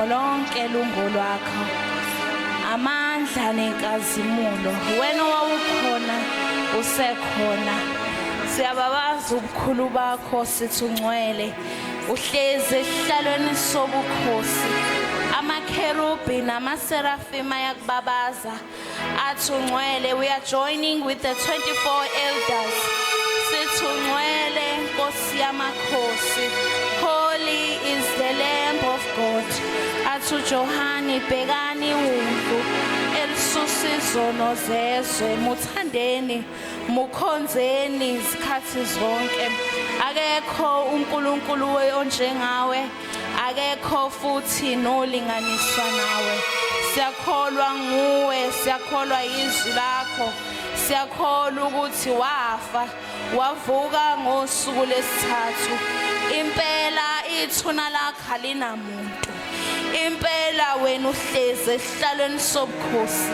Lonke lungolwakho, amandla nenkazimulo. Wena owawukhona, usekhona. Siyababaza ubukhulu bakho, sithi ungcwele. Uhlezi esihlalweni sobukhosi, amakherubhi namaserafim ayakubabaza, athi ungcwele. We are joining with the 24 elders, sithi ungcwele, Nkosi yamakhosi. Holy is the Lamb of God. Athi uJohani, bhekani iwundlu elisusa izono zezwe. Muthandeni, mukhonzeni izikhathi zonke. Akekho uNkulunkulu onjengawe, akekho futhi nolinganiswa nawe. Siyakholwa nguwe, siyakholwa izwi lakho, siyakholwa ukuthi wafa, wavuka ngosuku lesithathu. Impela ithuna lakho alinamuntu. Impela wena uhlezi esihlalweni sobukhosi,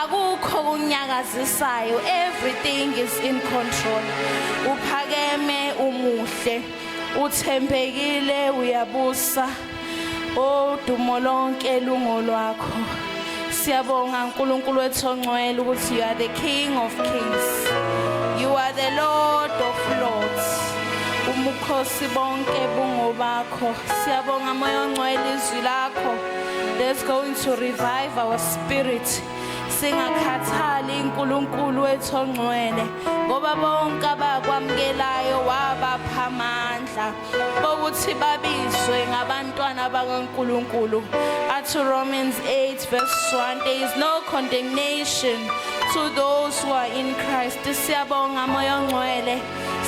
akukho kunyakazisayo. Everything is in control. Uphakeme, umuhle, uthembekile, uyabusa. Udumo lonke lungolwakho. Siyabonga, uNkulunkulu wethu ongcwele, ukuthi you are the King of kings, you are the Lord of lords. Ubukhosi bonke bungobakho. Siyabonga, Moya Ongcwele, izwi lakho that's going to revive our spirit. Singakhathali, uNkulunkulu wethu ongcwele, ngoba bonke abakwamukelayo wabapha amandla bokuthi babizwe ngabantwana bakaNkulunkulu. Athi Romans 8 verse 1, there is no condemnation to those who are in Christ. Siyabonga, Moya Ongcwele.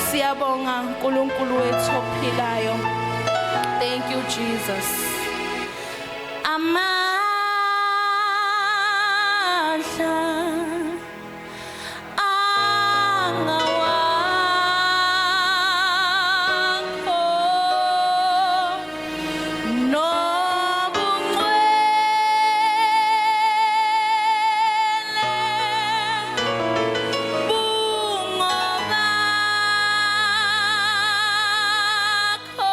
Siyabonga, uNkulunkulu wethu ophilayo. Thank you, Jesus. Amandla angawakho, nobungcwele bungobakho,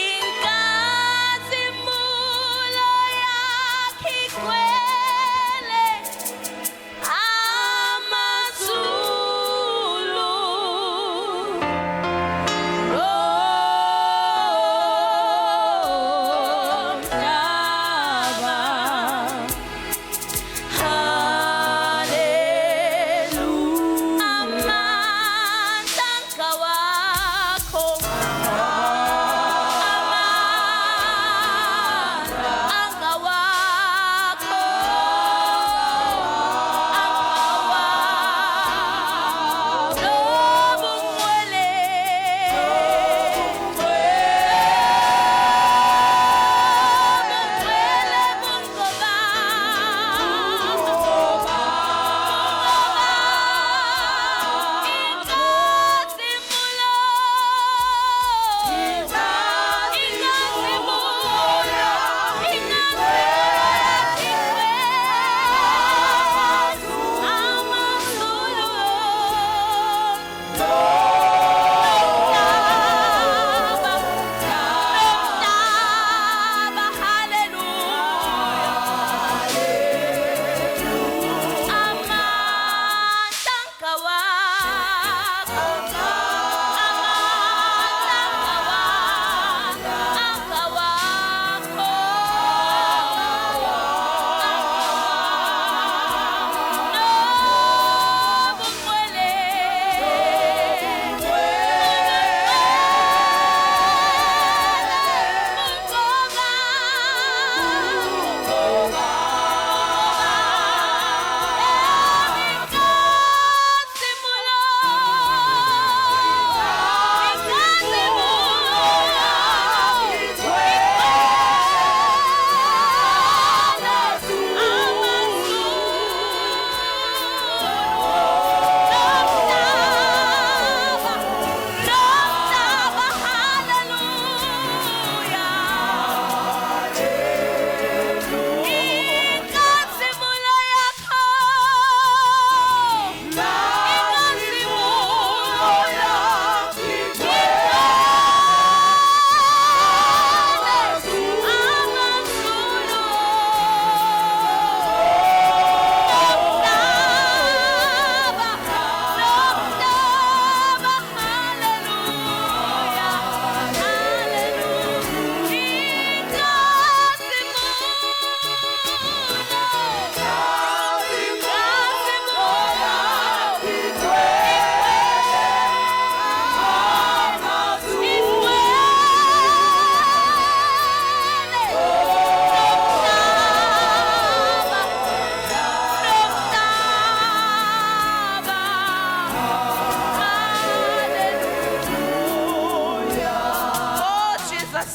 inkazimulo yakho.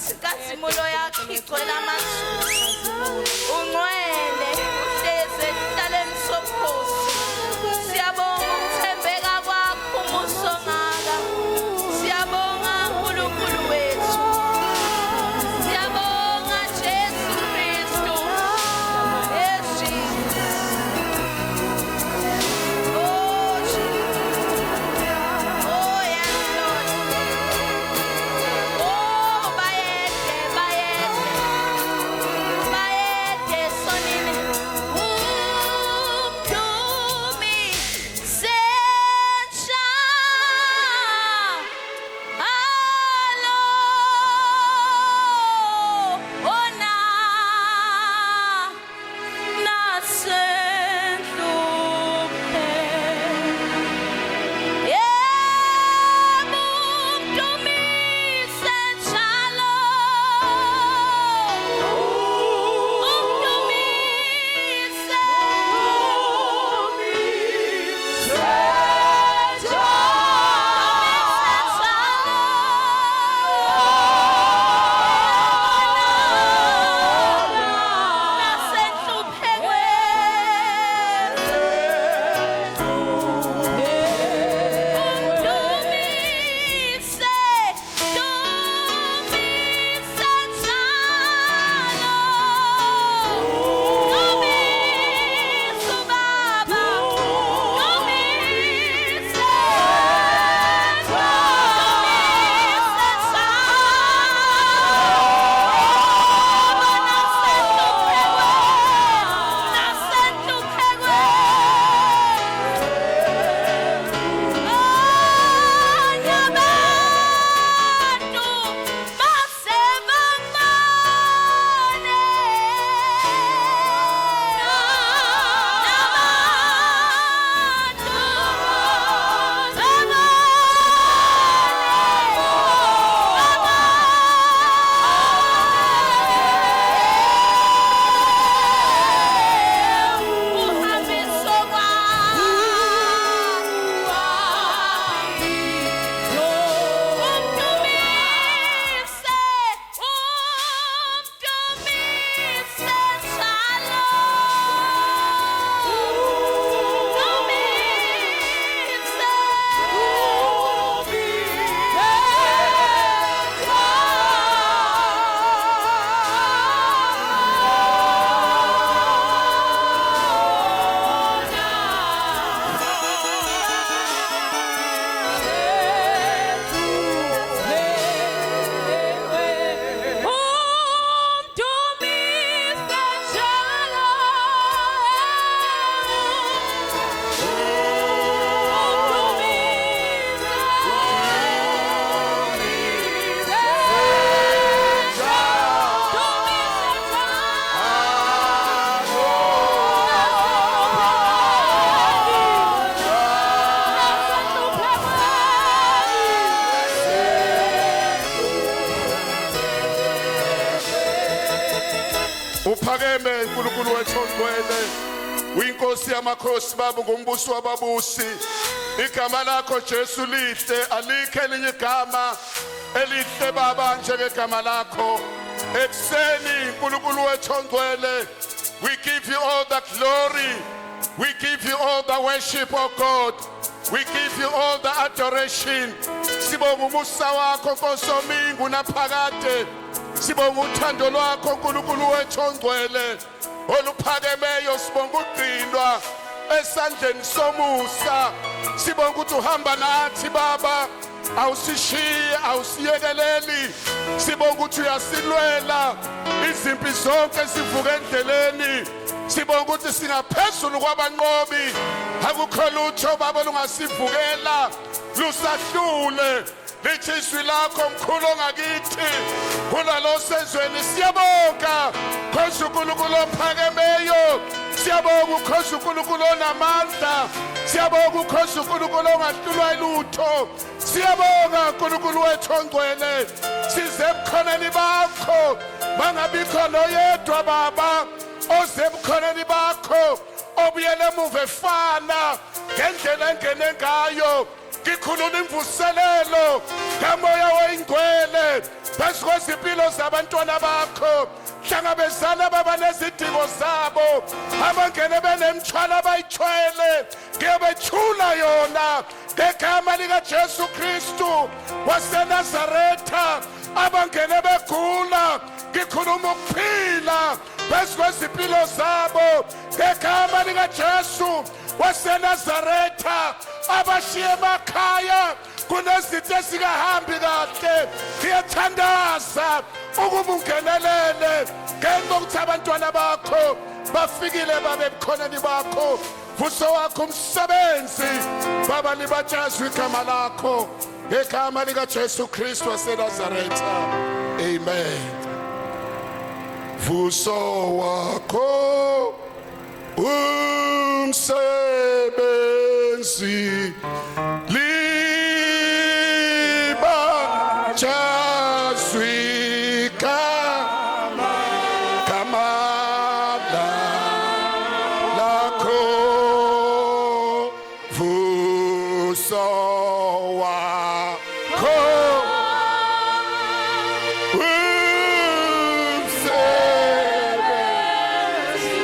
Nkosi, inkazimulo yakho igcwele amazulu. Ungcwele, uhlezi esihlalweni sobukhosi. Siyabonga ukuthembeka kwakho, umusa ongaka. Siyabonga uNkulunkulu wethu. Siyabonga Jesu Kristu. Yes, Jesus. Oh, Jesus. Oh, yes, Lord. Oh, bayede, bayede. Bayede sonini. Umdumise njalo ona nasenhluphekweni. Yebo, umdumise njalo. Umdumise. Umdumise njalo. Nasenhluphekweni. Umdumise, dumise njalo. Dumise uBaba, dumise, dumise njalo. Nasenhluphekweni, nasenhluphekweni. Abantu basebambane nabantu uhambiso Umdumise, umdumise njalo. Dumise. Umdumise njalo. Umdumise. Dumise Uphakeme uNkulunkulu wethu ongcwele. Uyinkosi yamakhosi, baba, ngumbusi wababusi. Igama lakho Jesu lihle, alikho elinye igama elihle baba njengegama lakho. Ekuseni uNkulunkulu wethu ongcwele, we give you all the glory. We give you all the worship, oh God. We give you all the adoration. Sibonga umusa wakho Nkosi omingu naphakade. Sibonga uthando lwakho uNkulunkulu wethu ongcwele oluphakemeyo. Sibonga ugcinwa esandleni somusa. Sibonga ukuthi uhamba nathi baba, awusishiyi, awusiyekeleli. Sibonga ukuthi uyasilwela izimpi zonke sivuka endleleni. Sibonga ukuthi singaphezulu kwabanqobi, akukho lutho baba lungasivukela lusahlule. Lithi izwi lakho, mkhulu ongakithi kunalo sezweni. Siyabonga khosi uNkulunkulu ophakemeyo, siyabonga ukhosi uNkulunkulu onamandla, siyabonga ukhosi uNkulunkulu ongahlulwa lutho. Siyabonga uNkulunkulu wethu ongcwele. Size ebukhoneni bakho, bangabikho noyedwa baba oze ebukhoneni bakho obuyele emuva efana ngendlela engene ngayo. Ngikhulula imvuselelo kaMoya Oyingcwele. Phezu kwezimpilo zabantwana bakho, hlangabezana baba nezidingo zabo. Abangene benemthwalo abayithwele, ngiyabethula yona ngegama likaJesu Kristu waseNazaretha. Abangene begula, ngikhuluma ukuphila phezu kwezimpilo zabo ngegama likaJesu waseNazaretha. Abashiye emakhaya kunezinto ezingahambi kahle, ngiyathandaza ukuba ungenelele ngenxa yokuthi abantwana bakho bafikile babe ebukhoneni bakho. Vuso wakho umsebenzi baba, libatshazwe igama lakho ngegama likaJesu Kristu waseNazaretha, amen. Vuso wakho umsebenzi, libatshazwe igama lakho. Vuso wakho umsebenzi,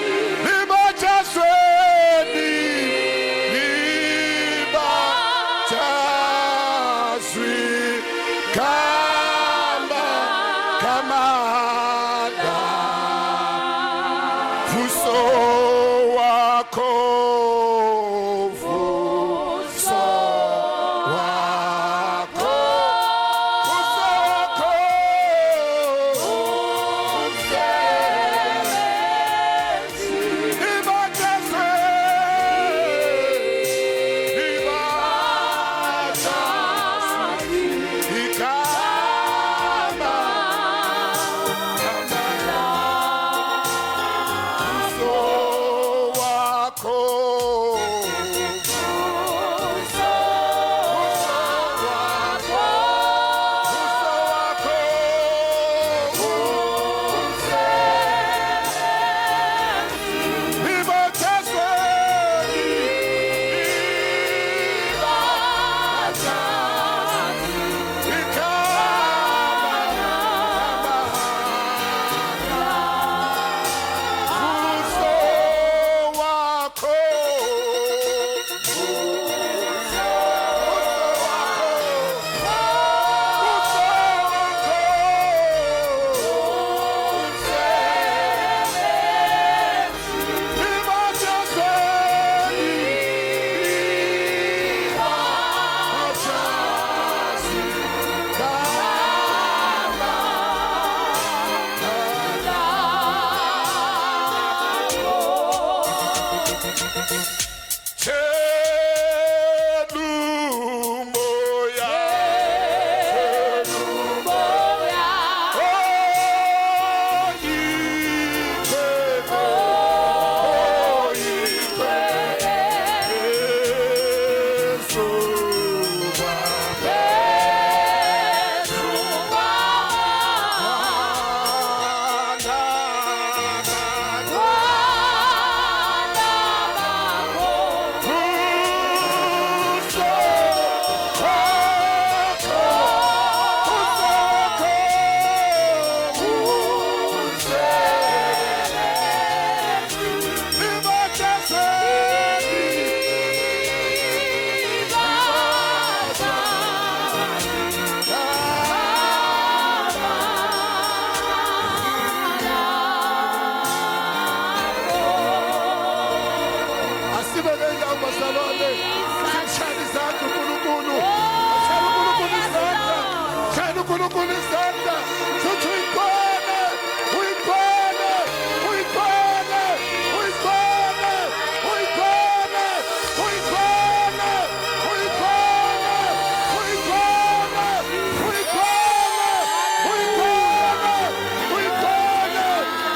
libatshazweni, libatshazwe igama vuso wakho, vuso wakho, vuso wakho umsebenzi, libatshazwe, libatshazwe igama vuso wakho, vuso wakho, vuso wakho umsebenzi, libatshazwe, libatshazwe igama vuso wakho, vuso wakho, vuso wakho umsebenzi, libatshazwe, libatshazwe igama. Thela umoya, oyingcwele, oyingcwele, Yesu Baba. Asibeke indawo bazalwane, simshayele izandla uNkulunkulu. Shayela uNkulunkulu izandla, shayela uNkulunkulu izandla, sithi uyingcwele, uyingcwele, uyingcwele, uyingcwele, uyingcwele, uyingcwele, uyingcwele, uyingcwele, uyingcwele, uyingcwele, uyingcwele,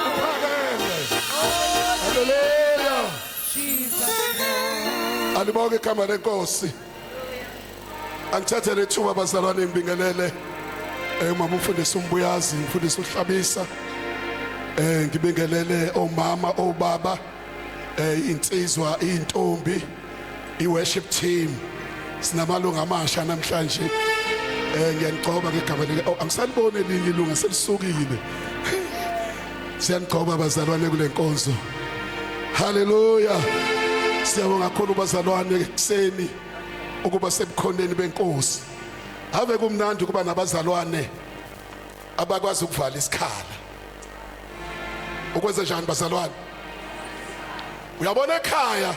uphakeme. Haleluya. Alibonge igama lenkosi. Angithathe lethuba bazalwane, ngibingelele umama umfundisi uMbuyazi, umfundisi uHlabisa, ngibingelele omama, obaba, insizwa, intombi, i-worship team. Sinamalungu amasha namhlanje. Ngiyanigcoba ngegama lika, oh, angisaliboni elinye ilunga selisukile. Siyanigcoba bazalwane kule nkonzo. Haleluya. Siyabonga kakhulu bazalwane ekuseni ukuba sebukhoneni benkosi. Ave kumnandi ukuba nabazalwane abakwazi ukuvala isikhala. Ukwenza njani bazalwane? Uyabona ekhaya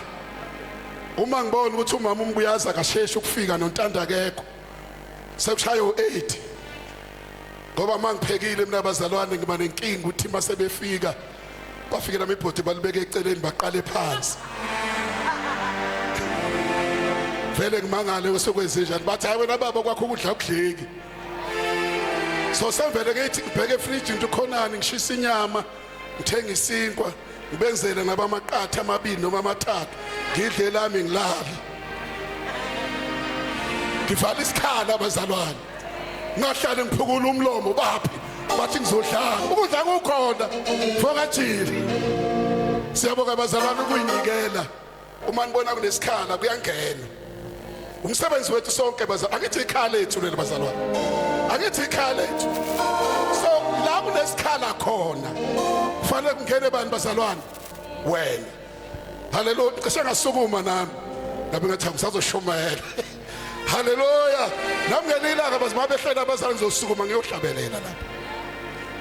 uma ngibona ukuthi umama umbuyaza akasheshi ukufika nontanda akekho, sekushaya u8, ngoba mangiphekile mina bazalwane ngiba nenkinga ukuthi mase befika bafike nami ibhodi balibeke eceleni baqale phansi, vele ngimangale osekwenze njani, bathi hayi wena baba kwakho ukudla kudleki. So sevele ngithi ngibheke efridge into khonani, ngishisa inyama, ngithenga isinkwa, ngibenzele nabamaqatha amabili noma amathathu, ngidle lami ngilale, ngivala isikhala abazalwane, ngahlale ngiphukula umlomo, baphi bathi ngizodlala ukudla kukhona fokajili. Siyabonga bazalwane ukuyinikela. Uma nibona kunesikhala kuyangena, umsebenzi wethu sonke bazalwane. Angithi ikhala lethu leli bazalwane, angithi ikhala lethu. So la kunesikhala khona kufanele kungene bani bazalwane? Wena. Haleluya. Cishe ngasukuma nami ngabe ngathi ngisazoshumayela. Haleluya. Nami ngelilanga bazima behlela abazali ngizosukuma ngiyohlabelela lapha,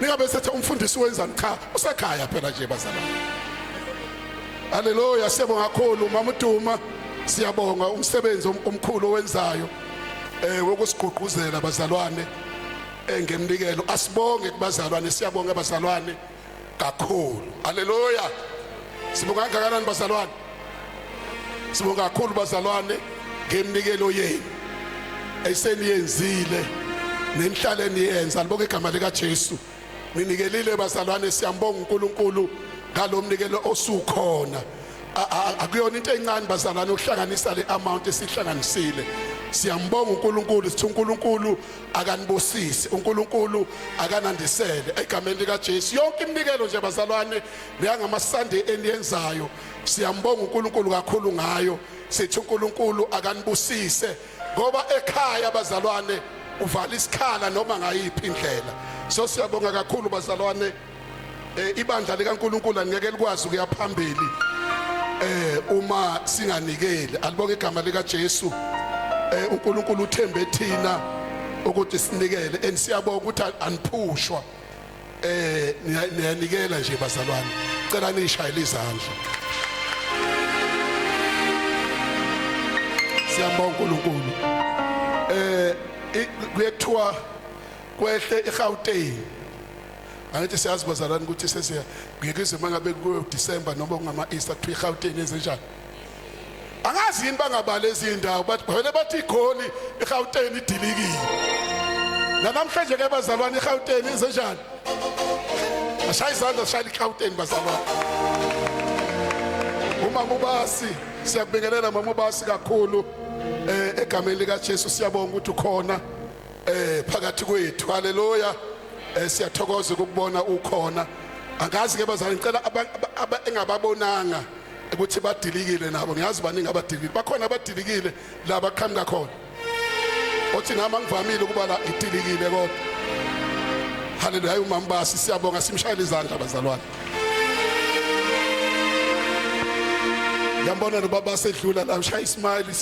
ningabe sethe umfundisi wenzani? Cha, usekhaya phela nje bazalwane. Haleluya. Siyabonga kakhulu mama uDuma, siyabonga umsebenzi omkhulu owenzayo wokusigqugquzela bazalwane ngemnikelo. Asibonge kubazalwane, siyabonga abazalwane kakhulu. Haleluya. Sibonga kangakanani bazalwane? Sibonga kakhulu bazalwane ngeminikelo yenu eseniyenzile nenhlale niyenza. Libonke igama lika Jesu. Ninikelile bazalwane, siyambonga uNkulunkulu ngalomnikelo osukhona. Akuyona into encane bazalwane ukuhlanganisa le amount esihlanganisile. Siyambonga uNkulunkulu, sithi uNkulunkulu akanibusise, uNkulunkulu akanandisele egameni lika Jesu. Yonke iminikelo nje bazalwane leyangama Sunday eniyenzayo, siyambonga uNkulunkulu kakhulu ngayo. Sithi uNkulunkulu akanibusise ngoba ekhaya bazalwane uvala isikhala noma ngayiphi indlela. So siyabonga kakhulu bazalwane. Ibandla likaNkulunkulu angeke likwazi ukuya phambili uma singanikeli. Alibonke igama lika Jesu. UNkulunkulu uthembe thina ukuthi sinikele, and siyabonga ukuthi aniphushwa, niyanikela nje bazalwane. Cela nishayele izandla. Siyambonga uNkulunkulu. Kuye kuthiwa kwehle eGauteng, angithi siyazi bazalwane ukuthi sesiya ngikizwe mangabe ku December noma kungama Easter, kuthiwa iGauteng ezenjani, angazi yini bangabali ezindawo, but vele bathi iGoli, iGauteng idilikile namhlanje ke bazalwane. iGauteng izenjani? Ashaya izandla, shaya iGauteng bazalwane. Umama uBasi, siyakubingelela mama uBasi kakhulu egameni lika Jesu. Siyabonga ukuthi ukhona phakathi kwethu. Haleluya. Siyathokoza ukubona ukhona. Angazi ke bazalwane, ngicela engababonanga ukuthi badilikile nabo, ngiyazi baningi abadilikile, bakhona abadilikile la baqhamuka khona, othi nami angivamile ukuba la idilikile kodwa. Haleluya. Umama Basi, siyabonga, simshayele izandla bazalwane. Ngiyambona nobaba sedlula la, ushaya ismile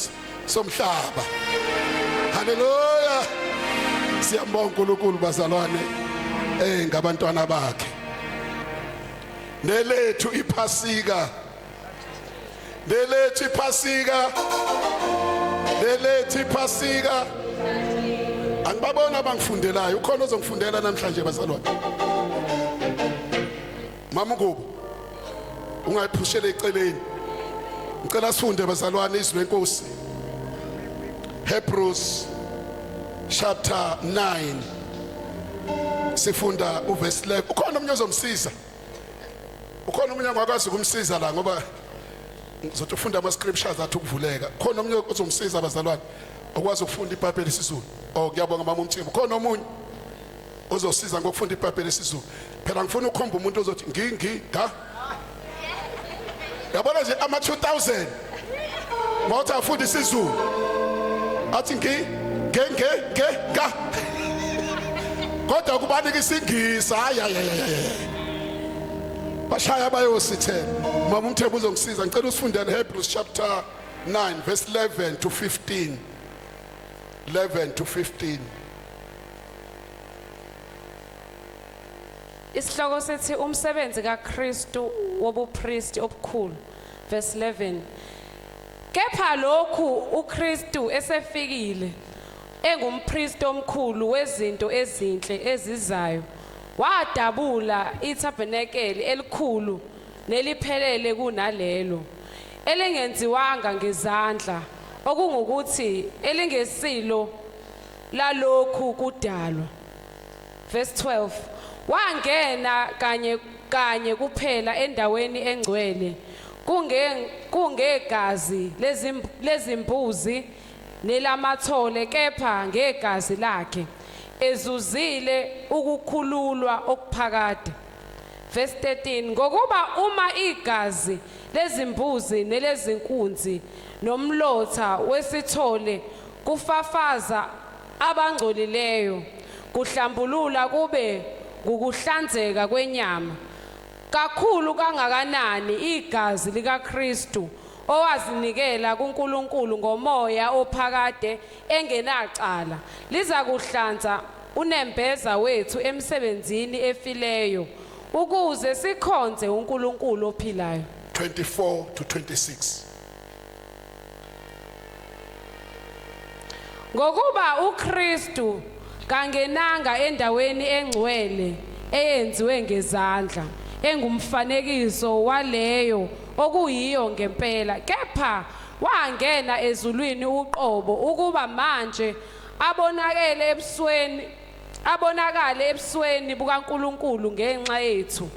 somhlaba. Haleluya. Siyambonga uNkulunkulu bazalwane ngabantwana bakhe. Nelethu iphasika, nelethu iphasika, nelethu iphasika. Angibabona abangifundelayo, ukhona ozongifundela namhlanje bazalwane? Mama Ngubo, ungayiphushela eceleni. Ngicela sifunde bazalwane izwi lenkosi, Hebrews chapter 9, sifunda uverse 11. Ukhona omunye ozomsiza? Ukhona omunye angakwazi ukumsiza la? Ngoba ngizothi ufunda ama scriptures athi ukuvuleka. Khona omunye ozomsiza abazalwane okwazi ukufunda iBhayibheli isiZulu? Oh, ngiyabonga mama uMthembu. Khona omunye ozosiza ngokufunda iBhayibheli isiZulu? Phela ngifuna ukukhomba umuntu ozothi ngi ngi ga. Yabona nje ama 2000 mawuthi afunda isiZulu athi ngi. nge nge nge ka kodwa kubanika isingisi. Hayi, hayi, hayi, bashaya bayosithela. Mama uMthembu uzongisiza, ngicela usifundele Hebrews chapter 9 verse 11 to 15, 11 to 15. Isihloko sithi umsebenzi kaKristu wobupristi obukhulu. Verse 11. Kepha lokhu uKristu esefikile engumpristi omkhulu wezinto ezinhle ezizayo, wadabula itabernakele elikhulu neliphelele kunalelo elingenziwanga ngezandla, okungukuthi elingesilo lalokhu kudalwa. Verse 12. Wangena kanye kanye kuphela endaweni engcwele kungegazi lezimbuzi nelamathole, kepha ngegazi lakhe, ezuzile ukukhululwa okuphakade. Verse 13. Ngokuba uma igazi lezimbuzi nelezinkunzi nomlotha wesithole kufafaza abangcolileyo, kuhlambulula kube ngukuhlanzeka kwenyama, kakhulu kangakanani igazi likaKristu owazinikela kuNkulunkulu ngomoya ophakade engenacala liza kuhlanza unembeza wethu emsebenzini efileyo, ukuze sikhonze uNkulunkulu ophilayo. 24 to 26. Ngokuba uKristu kangenanga endaweni engcwele eyenziwe ngezandla, engumfanekiso waleyo okuyiyo ngempela, kepha wangena ezulwini uqobo, ukuba manje abonakale ebusweni bukaNkulunkulu ngenxa yethu.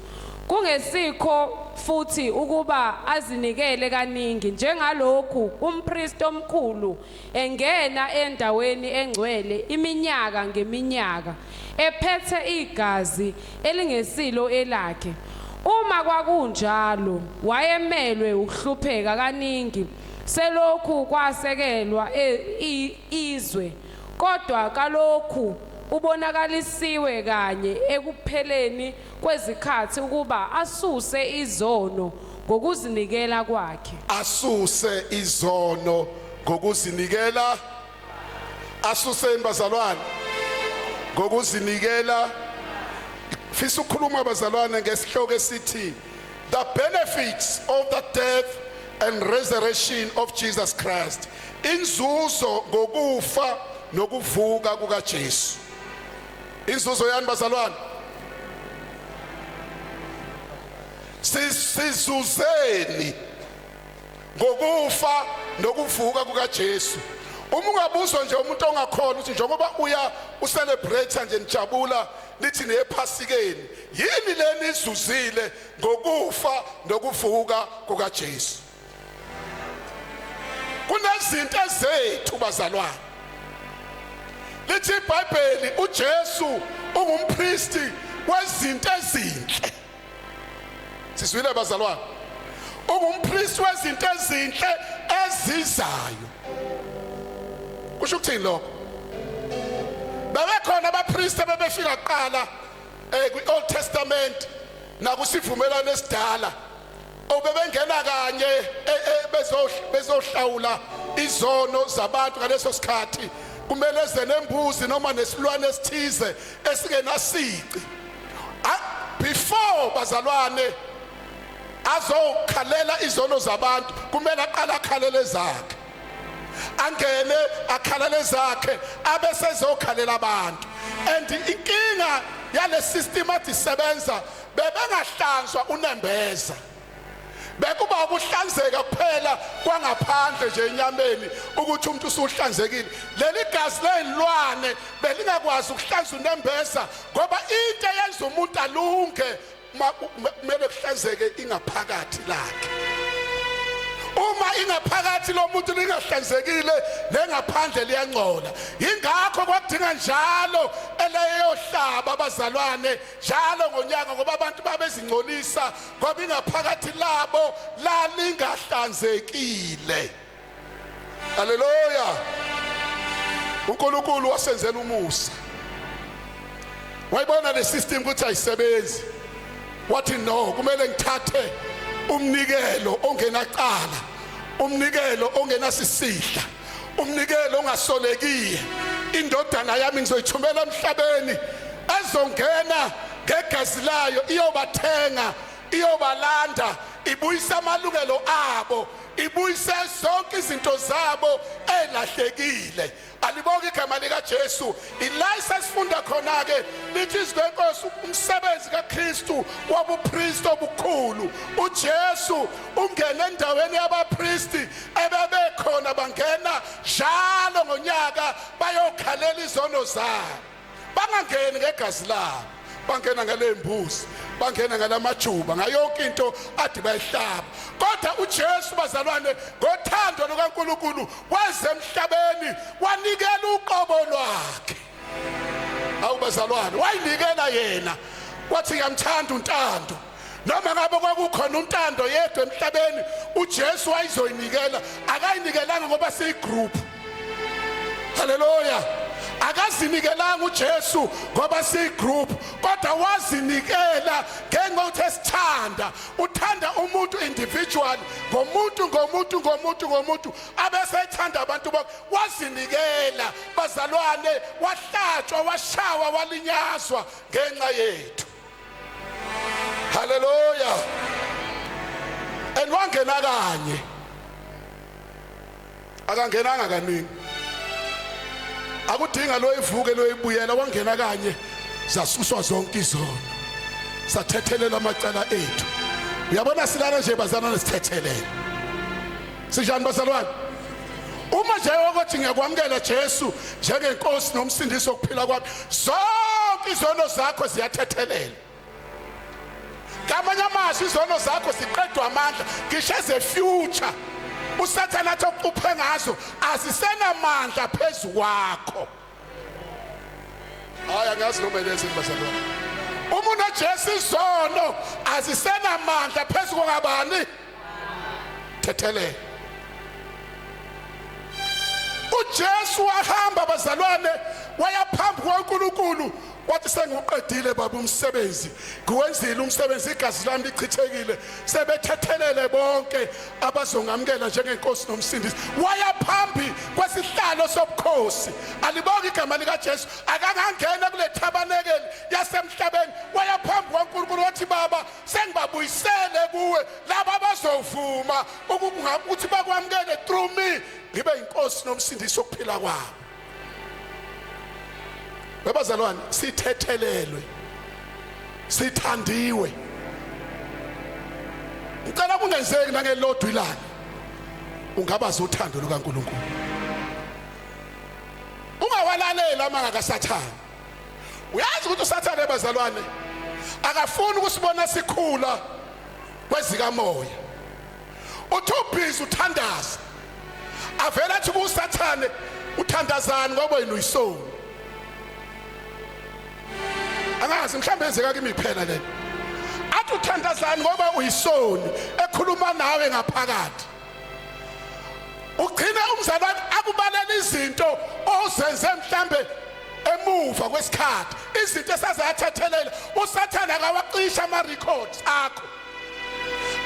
Kungesikho futhi ukuba azinikele kaningi njengalokhu umpristi omkhulu engena endaweni engcwele iminyaka ngeminyaka ephethe igazi elingesilo elakhe. Uma kwakunjalo, wayemelwe ukuhlupheka kaningi selokhu kwasekelwa izwe. Kodwa kalokhu ubonakalisiwe kanye ekupheleni kwezikhathi ukuba asuse izono ngokuzinikela kwakhe. Asuse izono ngokuzinikela. Asuse, bazalwane, ngokuzinikela. Fisa ukukhuluma, bazalwane, ngesihloko esithi "The benefits of the death and resurrection of Jesus Christ", inzuzo ngokufa nokuvuka kukaJesu. Inzuzo yani, bazalwane? Sizuzeni ngokufa nokuvuka kukaJesu? Uma ungabuzwa nje umuntu ongakhona ukuthi njengoba uya ucelebrate nje, nijabula, nithi niyephasikeni, yini leni izuzile ngokufa nokuvuka kukaJesu? Kunezinto ezethu, bazalwane. Lithi iBhayibheli uJesu ungumpristi wezinto ezinhle. Sizwile, bazalwane? Ungumpristi wezinto ezinhle ezizayo. Kusho ukuthini lokho? Bebekhona abapristi abebefika kuqala kwi-Old Testament nakusivumelwano esidala, obebengena kanye bezohlawula izono zabantu. Ngaleso sikhathi kumele eze nembuzi noma nesilwane esithize esingenasici. Before, bazalwane, azokhalela izono zabantu, kumele aqale akhalele zakhe, angene akhalele zakhe, abese ezokhalela abantu. And inkinga yale system athi isebenza, bebengahlanzwa unembeza, bekuba ukuhlanzeka kuphela kwangaphandle nje enyameni, ukuthi umuntu usuhlanzekile. Leli gazi lezilwane belingakwazi ukuhlanza unembeza, ngoba into eyenza umuntu alunge kumele kuhlanzeke ingaphakathi lakhe. Uma ingaphakathi lomuntu lingahlanzekile, nengaphandle liyangcola. Ingakho kwakudinga njalo eleyohlaba, abazalwane, njalo ngonyaka, ngoba abantu babezingcolisa ngoba ingaphakathi labo lalingahlanzekile. Haleluya! uNkulunkulu wasenzela umusa, wayibona le system ukuthi ayisebenzi, wathi no, kumele ngithathe umnikelo ongenacala, umnikelo ongenasisihla, umnikelo ongasolekiye. Indodana yami ngizoyithumela emhlabeni, ezongena ngegazi layo iyobathenga, iyobalanda, ibuyisa amalungelo abo, ibuyise zonke izinto zabo elahlekile. Alibonke igama likaJesu. Ila sesifunda khona ke, lithi izwi lenkosi, umsebenzi kaKristu wabupriest obukhulu. UJesu ungena endaweni yabapristi ebebekhona, bangena njalo ngonyaka bayokhalela izono zabo, bangangeni ngegazi labo, bangena ngale mbuzi, bangena ngalamajuba, ngayonke into ade bayihlaba. Kodwa uJesu, bazalwane, ngothando lukaNkuluNkulu weze emhlabeni, wanikela uqobo lwakhe. Awu bazalwane, wayinikela yena, wathi ngiyamthanda uNtando. Noma ngabe kwakukhona uNtando yedwa emhlabeni, uJesu wayizoyinikela. Akayinikelanga ngoba siyigroup. Haleluya. Akazinikelanga uJesu ngoba siyigroup, kodwa wazinikela ngenxa yokuthi esithanda. Uthanda umuntu individual, ngomuntu ngomuntu ngomuntu ngomuntu, abese ethanda abantu bonke. Wazinikela, bazalwane, wahlatshwa, washawa, walinyazwa ngenxa yethu. Haleluya. And wangena kanye, akangenanga kaningi, akudinga lo ivuke lo ibuyela. Wangena kanye, zasuswa zonke izono, sathethelela amacala ethu. Uyabona, silana nje bazalwane, sithethelele. Sinjani bazalwane? Uma nje ukuthi ngiyakwamukela Jesu njengenkosi nomsindisi wokuphila kwami, zonke izono zakho ziyathethelela. Ngamanye amazwi, izono zakho ziqedwa amandla, ngisho eze-future usathane athi ocuphe ngazo azisenamandla phezu kwakho. Hayi, angazi noma yilezi, bazalwane. Uma unoJesu, izono azisenamandla phezu kokabani? Thethelele. UJesu wahamba, bazalwane, waya phambi kwaNkulunkulu, wathi sengiwuqedile baba umsebenzi, ngiwenzile umsebenzi, igazi lami lichithekile, sebethethelele bonke abazongamukela njengenkosi nomsindisi. Waya phambi kwesihlalo sobukhosi. Alibonke igama likaJesu. Akangangena kule thabanekeli yasemhlabeni, waya phambi kwaNkulunkulu, wathi baba, sengibabuyisele kuwe laba abazovuma ukuthi bakwamukele through me, ngibe inkosi nomsindisi wokuphila kwabo. Bebazalwane, sithethelelwe, sithandiwe. Ngicela kungenzeki nangelodwa ilanga ungabazi uthando lukaNkuluNkulu. Ungawalalela amanga kaSathane. Uyazi ukuthi uSathane, bazalwane, akafuni ukusibona sikhula kwezikamoya. Uthi ubhizi uthandaza, avela athi kuSathane, uthandazani ngoba wena uyisoni? Angazi, mhlawumbe yenzeka kimi kuphela le. Athi uthandazani ngoba uyisoni, ekhuluma nawe ngaphakathi. Ugcina umzalwane akubalela izinto ozenze mhlambe emuva kwesikhathi, izinto esazayathethelela. USathane akawacisha ama records akho,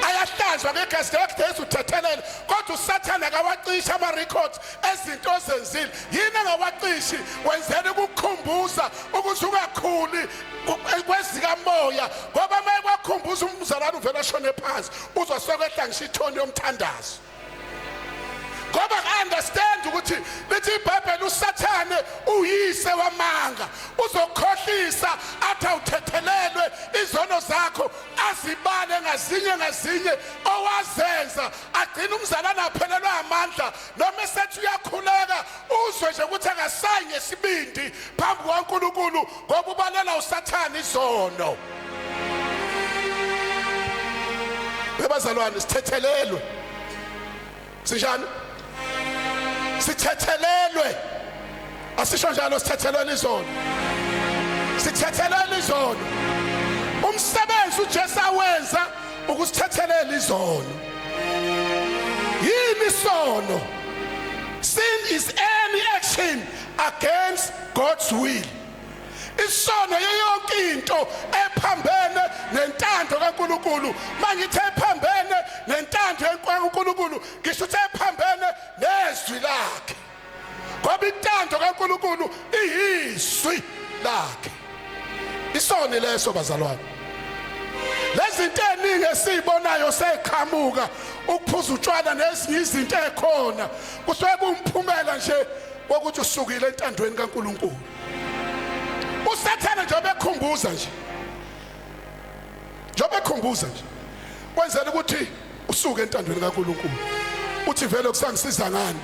ayahlanzwa ngegazi likaJesu, uthethelele, kodwa uSathane akawacisha ama records ezinto ozenzile. Yini angawacishi? Wenzela ukukukhumbuza ukuthi ungakhuli kwezikamoya, ngoba uma ekwakhumbuza umzalwane uvela ashone phansi, uzosokwehla ngisho ithoni yomthandazo, ngoba understand ukuthi lithi iBhayibheli uSathane uyise wamanga, uzokhohlisa athi awuthethelelwe izono zakho, azibale ngazinye ngazinye owazenza, agcina umzalwane aphelelwa amandla, noma esethi uyakhuleka uzwe nje ukuthi akasayi ngesibindi phambi kukaNkulunkulu, ngoba ubalela uSathane izono. Bebazalwane, sithethelelwe. Sinjani? Sithethelelwe. Asisho njalo, sithethelelwe izono, sithethelelwe izono. Umsebenzi uJesu awenza ukusithethelela izono. Yini isono? Sin is any action against God's will. Isono yonke into ephambene nentando kaNkuluNkulu. Mangithe ephambene nentando kaNkuluNkulu, ngisho ukuthi ephambene nezwi lakhe, ngoba intando kaNkuluNkulu iyizwi lakhe. Isoni leso, bazalwane. Lezinto eningi esizibonayo seqhamuka, ukuphuza utshwala nezinye izinto ekhona, kusuke kumphumela nje wokuthi usukile entandweni kaNkuluNkulu. Usathane nje bekhumbuza nje, njengoba ekhumbuza nje, kwenzela ukuthi usuke entandweni kaNkuluNkulu, uthi vele kusangisiza ngani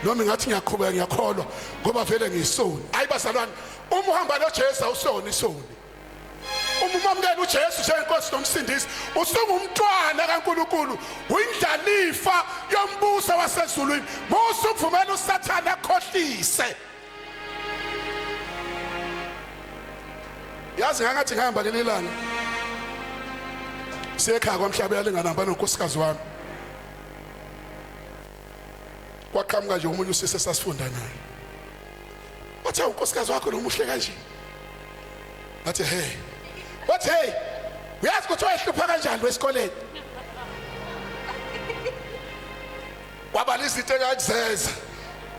noma ngathi ngiyaqhubeka ngiyakholwa, ngoba vele ngiyisoni. Hayi bazalwane, uma uhamba noJesu awusona isoni. Uma umamukela uJesu njengenkosi nomsindisi, usungumntwana kaNkuluNkulu, uyindlalifa yombuso wasezulwini. Musa ukuvumela uSathane akhohlise. Yazi, ngangathi ngihamba leli langa siyekhaya kwamhlaba yalingana nonkosikazi wami, kwaqhamuka nje omunye usisi esasifunda naye, wathi, "Unkosikazi wakho nomuhle kanje." Ngathi, "Hey." Wathi, "Hey, uyazi ukuthi wayehlupha kanjani esikoleni?" Wabala izinto engakuzeza,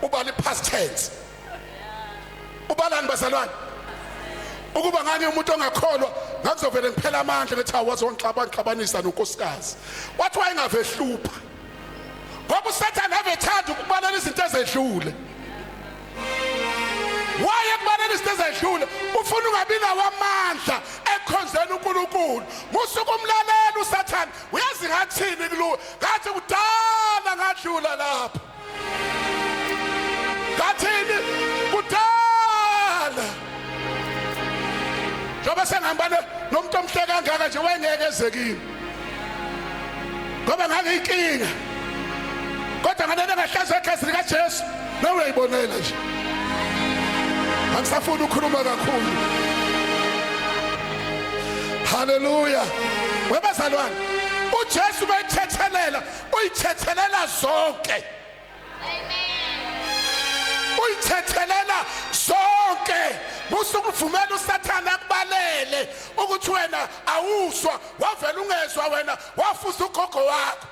ubala i-past tense. Ubalani, bazalwane? Ukuba ngani umuntu ongakholwa, ngakuzovele ngiphela amandla, ngithi, "Hawu, wazongixabanisa nonkosikazi." Wathi wayengave ehlupha, ngoba uSathane ave ethanda ukubalela izinto ezedlule. Waye kubalela izinto ezedlule, ufuna ungabi nawo amandla ekukhonzeni uNkulunkulu. Musa ukumlalela uSathane. Uyazi ngathini kulo? Ngathi kudala ngadlula lapho. Ngathini? Kudala, njengoba sengihamba nomuntu omhle kangaka nje, wayengeke eze kimi ngoba ngangiyinkinga, kodwa ngalena ngahlanzwa egazi likaJesu. Nawe uyayibonela nje, angisafuni ukukhuluma kakhulu. Haleluya! Webazalwane, uJesu bethethelela, uyithethelela zonke. Uyithethelela zonke. Musa ukuvumela uSathane akubalele ukuthi wena awuzwa, wavela ungezwa, wena wafuza ugogo wakho.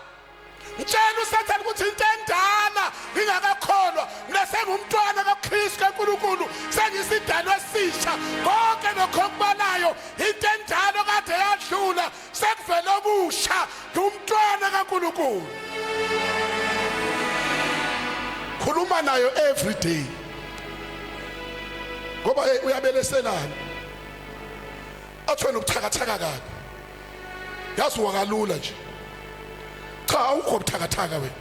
Mtshela uSathane ukuthi into endala ngingakakholwa, mina sengumntwana kaKristu kaNkuluNkulu, sengisidalwa esisha. Konke lokho okubalayo into endala kade yadlula, sekuvele okusha, ngumntwana kaNkuluNkulu. Khuluma nayo every day, ngoba hey, uyabeleselana, athi wena ubuthakathaka kabi, yazi wakalula nje. Cha, awukho buthakathaka wena,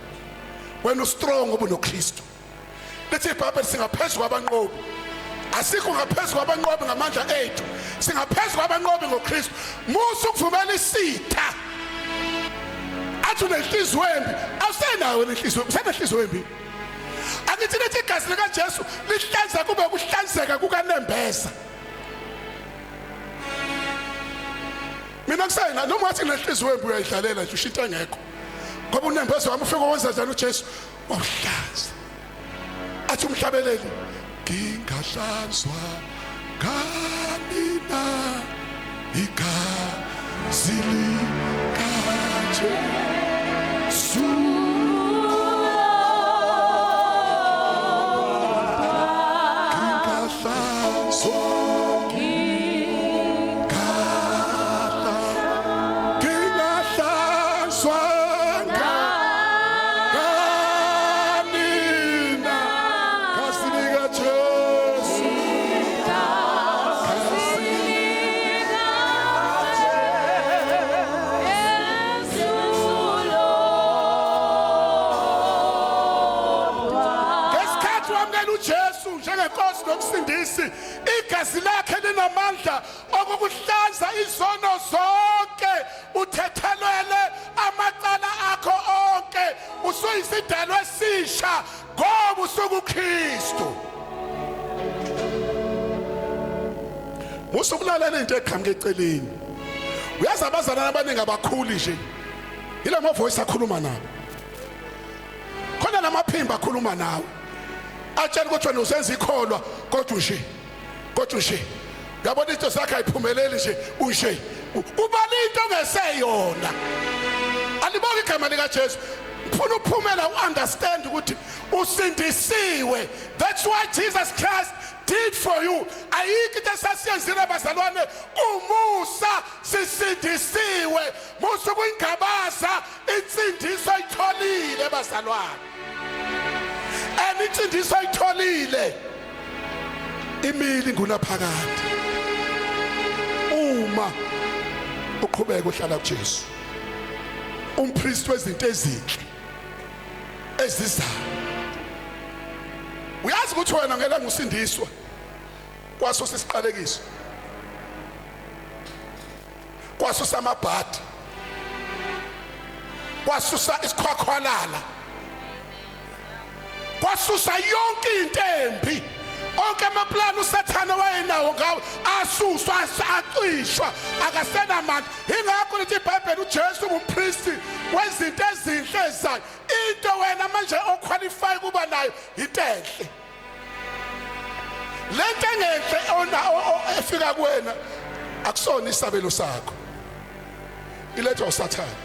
wena ustrong ngoba unoKristu. Lithi iBhayibheli singaphezulu kwabanqobi. Asikho ngaphezulu kwabanqobi ngamandla ethu, singaphezulu kwabanqobi ngoKristu. Musa ukuvumela isitha athi unenhliziyo embi. Awusenayo nenhliziyo, usenenhliziyo embi. Akithi lethi igazi likaJesu lihlanza kube kuhlanzeka kukanembeza. Mina kusena noma wathi nenhliziyo embi, uyayidlalela nje, usho into engekho, ngoba unembeza wami ufike wenza njani? UJesu wawuhlanza. Athi umhlabeleli, "Ngingahlanzwa ngani na igazi likaJesu?" Ngingahlanzwa, ngingahlanzwa ngani na gazi likaJesu? Gazi. Ngesikhathi wamukela uJesu njengenkosi nomsindisi, igazi lakhe linamandla okukuhlanza izono zonke, uthethelele amacala akho onke, usuyisidalwa esisha ngoba usukuKristu. Musa ukulalela into eqhamuka eceleni. Uyazi, abazalwane abaningi abakhuli nje yila ma voice akhuluma nabo khona, lamaphimbo akhuluma nawe. Atshela ukuthi wena usenza ikholwa kodwa nje, kodwa nje uyabona into zakhe ayiphumeleli nje, unje ubala into ongeseyona. Alibonke igama likaJesu. Ufuna uphumela uunderstand ukuthi usindisiwe. That's why Jesus Christ did for you. Ayikho into esasiyenzile bazalwane, umusa sisindisiwe. Musa ukuyingabaza insindiso ayitholile bazalwane. And insindiso ayitholile imili ngunaphakade uma uqhubeka uhlala kuJesu, umpriest wezinto ezinhle ezizayo. Uyazi ukuthi wena ngeke ngusindiswa kwasusa isiqalekiso, kwasusa amabhadi, kwasusa isikhwakhwalala, kwasusa yonke into embi. Onke amaplani uSathane wayenawo ngawo asuswa, acishwa, akasenamandla. Ingakho lithi iBhayibheli uJesu ngumpristi wezinto ezinhle ezayo. Into wena manje oqualify kuba nayo into enhle. Lento engenhle ona efika kuwena akusona isabelo sakho, ilethwa uSathane.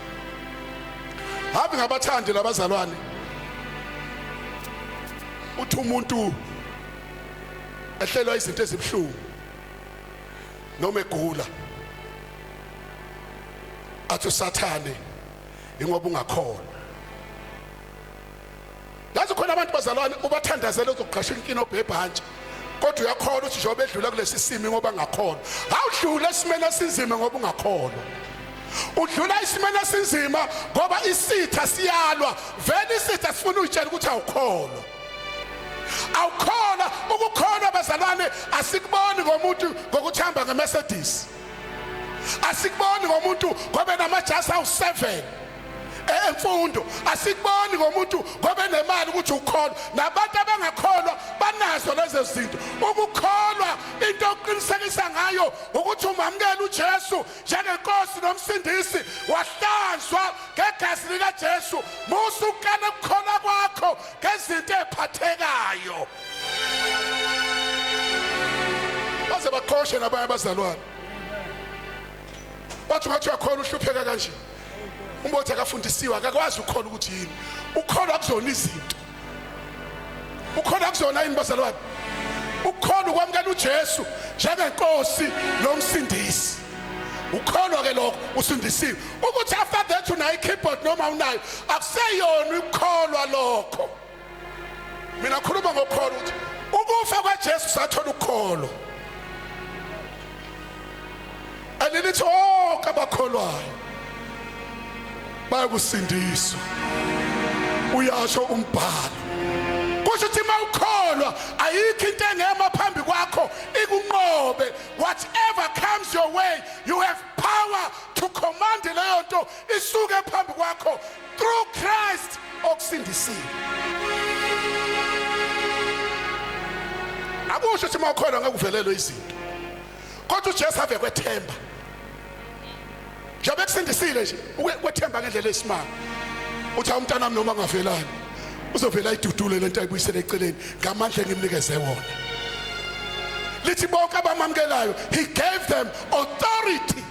Habi ngabathandi labazalwane, uthi umuntu ehlelwa izinto ezibuhlungu noma egula, athi uSathane ingoba ungakholwa. Yazi khona abantu bazalwane ubathandazela uzoqhasha inkino obhebhantshi, kodwa uyakholwa ukuthi njengoba edlula kulesi simo ngoba ngakholwa. Awudlula esimeni esinzima ngoba ungakholwa, udlula isimeni esinzima ngoba isitha siyalwa. Vele isitha sifuna uyitshela ukuthi awukholwa, awukholwa. Ukukholwa bazalwane asikuboni ngomuntu ngokuthi hamba ngeMercedes, asikuboni ngomuntu ngoba enamajasi awu7 emfundo, asikuboni ngomuntu ngoba enemali ukuthi ukholwa. Nabantu abangakholwa banazo lezo zinto. Ukukholwa into oqinisekisa ngayo ukuthi umamukela uJesu njengenkosi nomsindisi, wahlanzwa ngegazi likaJesu. Musa ukukala ukukholwa kwakho ngezinto eziphathekayo. Baze baqoshe nabanye abazalwane, bathi ungathi uyakholwa uhlupheka kanje. Umbothi akafundisiwe, akakwazi ukukholwa ukuthi yini. Ukholwa kuzona izinto, ukholwa kuzona yini bazalwane? Ukukholwa ukwamukela uJesu njengenkosi nomsindisi, ukholwa ke lokho, usindisiwe. Ukuthi after that unayo i-keyboard noma unayo, akuseyona ukukholwa lokho. Mina khuluma ngokukholwa ukuthi ukufa kwaJesu sathola ukukholwa, alilithi onke abakholwayo bayakusindiswa, uyasho umbhalo. Kusho ukuthi uma ukholwa ayikho into engema phambi kwakho ikunqobe. Whatever comes your way, you have power to command leyo nto isuke phambi kwakho through Christ okusindisile. Akusho ukuthi uma ukholwa ngeke uvelelwe izinto, kodwa uJesu ave kwethemba njengoba ekusindisile nje, ukwethemba ngendlela esimanga. Uthi umntanami noma ngavelani uzovela idudule lento ayibuyisele eceleni ngamandla engimnikeze wona. Lithi bonke abamamukelayo, he gave them authority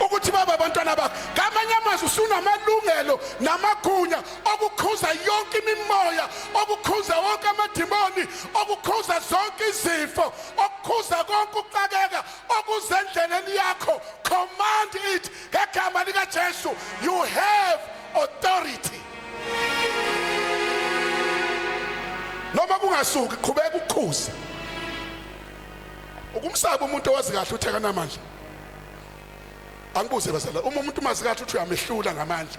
ukuthi babe abantwana bakhe. Ngamanye amazwi usunamalungelo namagunya okukhuza yonke imimoya, okukhuza wonke amadimoni, okukhuza zonke izifo, okukhuza konke ukuxakeka okuzendleleni yakho. Command it ngegama likaJesu. You have authority. Noma kungasuki, qhubeka ukukhuza. Ukumsaba umuntu owazi kahle uthi akanamandla. Angibuze bazalwane, uma umuntu umazi kahle uthi uyamehlula ngamandla,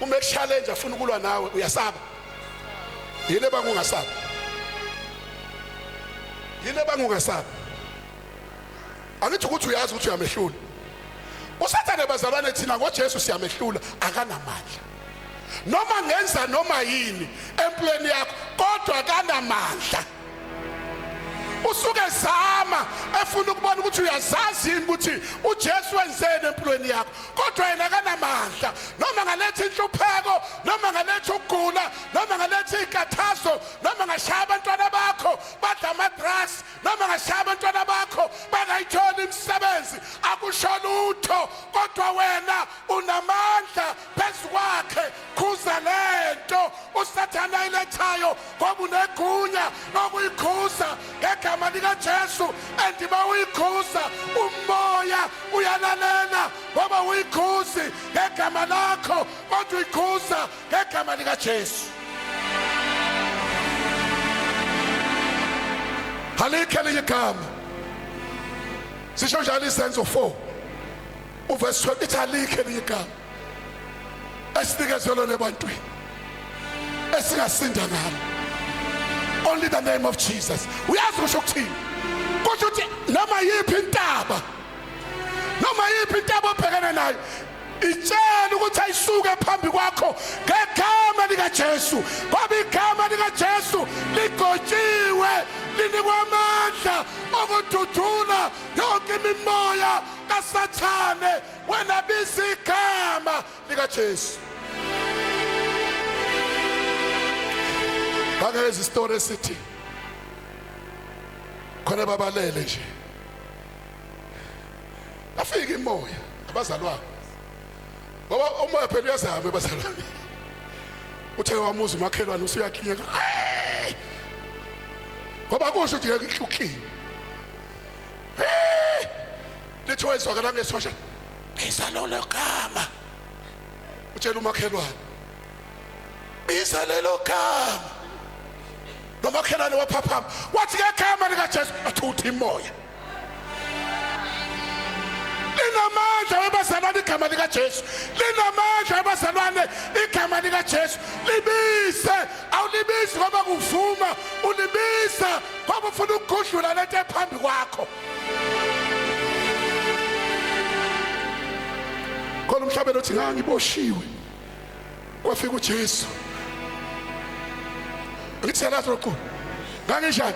uma ekuchallenge afuna ukulwa nawe, uyasaba? Yini ebanga ungasaba? Yini ebanga ungasaba? Angithi ukuthi uyazi ukuthi uyamehlula uSathane. Bazalwane, thina ngoJesu siyamehlula, akanamandla. Noma ngenza noma yini empilweni yakho, kodwa akanamandla. Usuke zama efuna ukubona ukuthi uyazazi yini ukuthi uJesu wenzeni empilweni yakho, kodwa yena akanamandla. Noma ngaletha inhlupheko, noma ngaletha ukugula, noma ngaletha izinkathazo, noma ngashaya Bangashaya abantwana bakho bangayitholi imisebenzi, akusho lutho, kodwa wena unamandla phezu kwakhe. Khuza lento uSathane ayilethayo, ngoba unegunya lokuyikhuza ngegama likaJesu. And bawuyikhuza umoya uyalalela, ngoba uyikhuzi ngegama lakho, kodwa uyikhuza ngegama likaJesu. Alikho elinye igama. Sisho njalo iSenzo 4 uverse 12, ithi alikho elinye igama esinikezwe lona ebantwini esingasinda ngalo, only the name of Jesus. Uyazi kusho ukuthini? Kusho ukuthi noma yiphi intaba, noma yiphi intaba obhekene nayo, itshela ukuthi ayisuke phambi kwakho ngegama likaJesu, ngoba igama likaJesu ligotshiwe, linikwa amandla okududula yonke imimoya kaSathane. Wena biza igama likaJesu. Ngangeza isitori esithi khona babalele nje, afika imoya abazalwane, ngoba umoya phela uyazama ebazalwane. Uthe wamuza umakhelwane usuyakhinyeka, ngoba kusho ukuthi ngeke ihlukhile. Lithi wezwakala ngesosha, biza lolo gama. Utshela umakhelwane, biza lelo gama. Nomakhelwane waphaphama, wathi ngegama likaJesu. Athutha imoya, linamandla webazalwane igama likaJesu, linamandla webazalwane igama likaJesu. Libize, awulibizi ngoba kuvuma, ulibiza ngoba ufuna ukugudlula lento ephambi kwakho. Khona umhlabelo othi ngangiboshiwe, kwafika uJesu. Ngithi siyalazi loculo, nganginjani,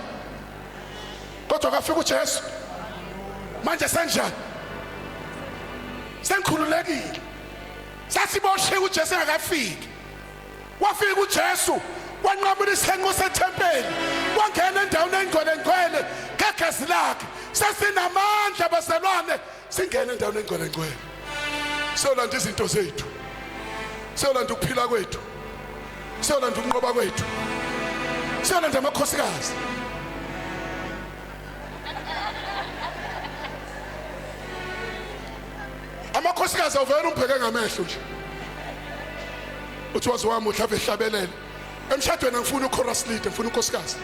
kodwa kwafika uJesu, manje senjani? Sengikhululekile. Sasiboshiwe uJesu engakafiki. Wafika uJesu wanqamula isihenqo sethempeli, wangena endaweni engcwele ngcwele ngegazi lakhe. Sesinamandla bazalwane, singena endaweni engcwele ngcwele, siyolanda izinto zethu, siyolanda ukuphila kwethu, siyolanda ukunqoba kwethu, siyolanda amakhosikazi. Amakhosikazi awuvele umbheke ngamehlo nje, uthi wazi wami uhlave ehlabelele emshadweni. Angifuni uchorus leader, ngifuna unkosikazi.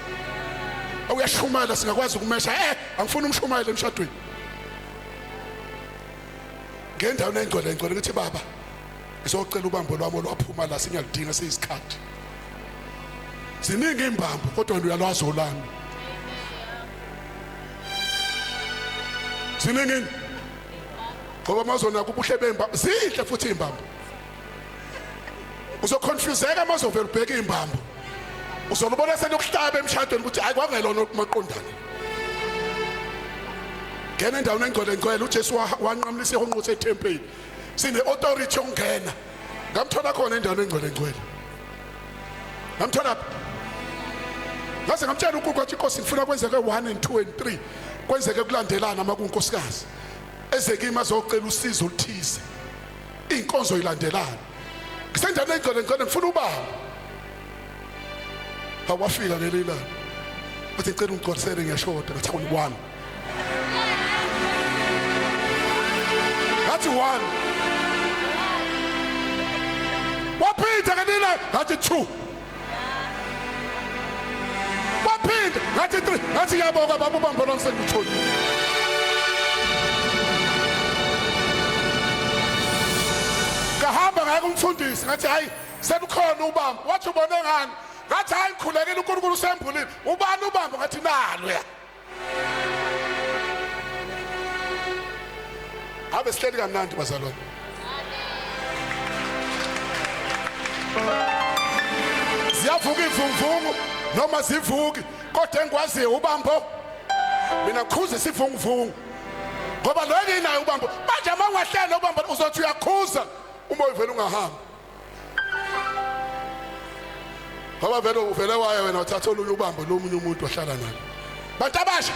Awuyashumayela, singakwazi ukumesha. Angifuni umshumayela emshadweni. Ngendaweni engcwele engcwele ngithi, baba, ngizocela ubambo lwami olwaphuma la, singiyaludinga seyisikhathi. Ziningi imbambo, kodwa uyalwazi olami. Ziningi, ngoba mazona kubuhle bembambo, zinhle futhi imbambo. Uzoconfuseka mazovela ubheka imbambo, uzolubona selokuhlaba emshadweni ukuthi hayi, kwangelona maqondana. Ngena endaweni engcwele ngcwele. UJesu wanqamulisa ihonqo sethempeli, sine authority yokungena. Ngamthola khona endaweni engcwele ngcwele, ngamthola, ngaze ngamtshela uNkulunkulu, wathi, inkosi, ngifuna kwenzeke 1 and 2 and 3, kwenzeke kulandelana. Uma kunkosikazi eze kimi azocela usizo oluthize, inkonzo ilandelana, ngisendaweni engcwele ngcwele, ngifuna ubaba. Awafika ngelilanga, wathi, ngicela ungigcwalisele, ngiyashoda. Ngathi, 1. Ngathi, 1. Waphinda ngelilanga, ngathi, 2. Waphinda, ngathi, 3. Ngathi, ngiyabonga baba, ubambo lwami sengitholile. Ngahamba ngaya kumfundisi, ngathi, hayi, sekukhona ubambo. Wathi, ubone ngani? Ngathi, hayi, ngikhulekile, uNkulunkulu usembulile. Ubani ubambo? Ngathi, nalo ya. Ave sihleli kamnandi bazalwane. Ziyavuka ivunguvungu noma zivuki, kodwa engikwaziyo ubambo. Mina ngikhuza isivunguvungu, ngoba lo enginayo ubambo. Manje uma ungahlala ubambo, uzothi uyakhuza uma uvela ungahambi, ngoba vele uvele waye wena wathatha olunye ubambo lomunye umuntu wahlala nalo. Bantu abasha,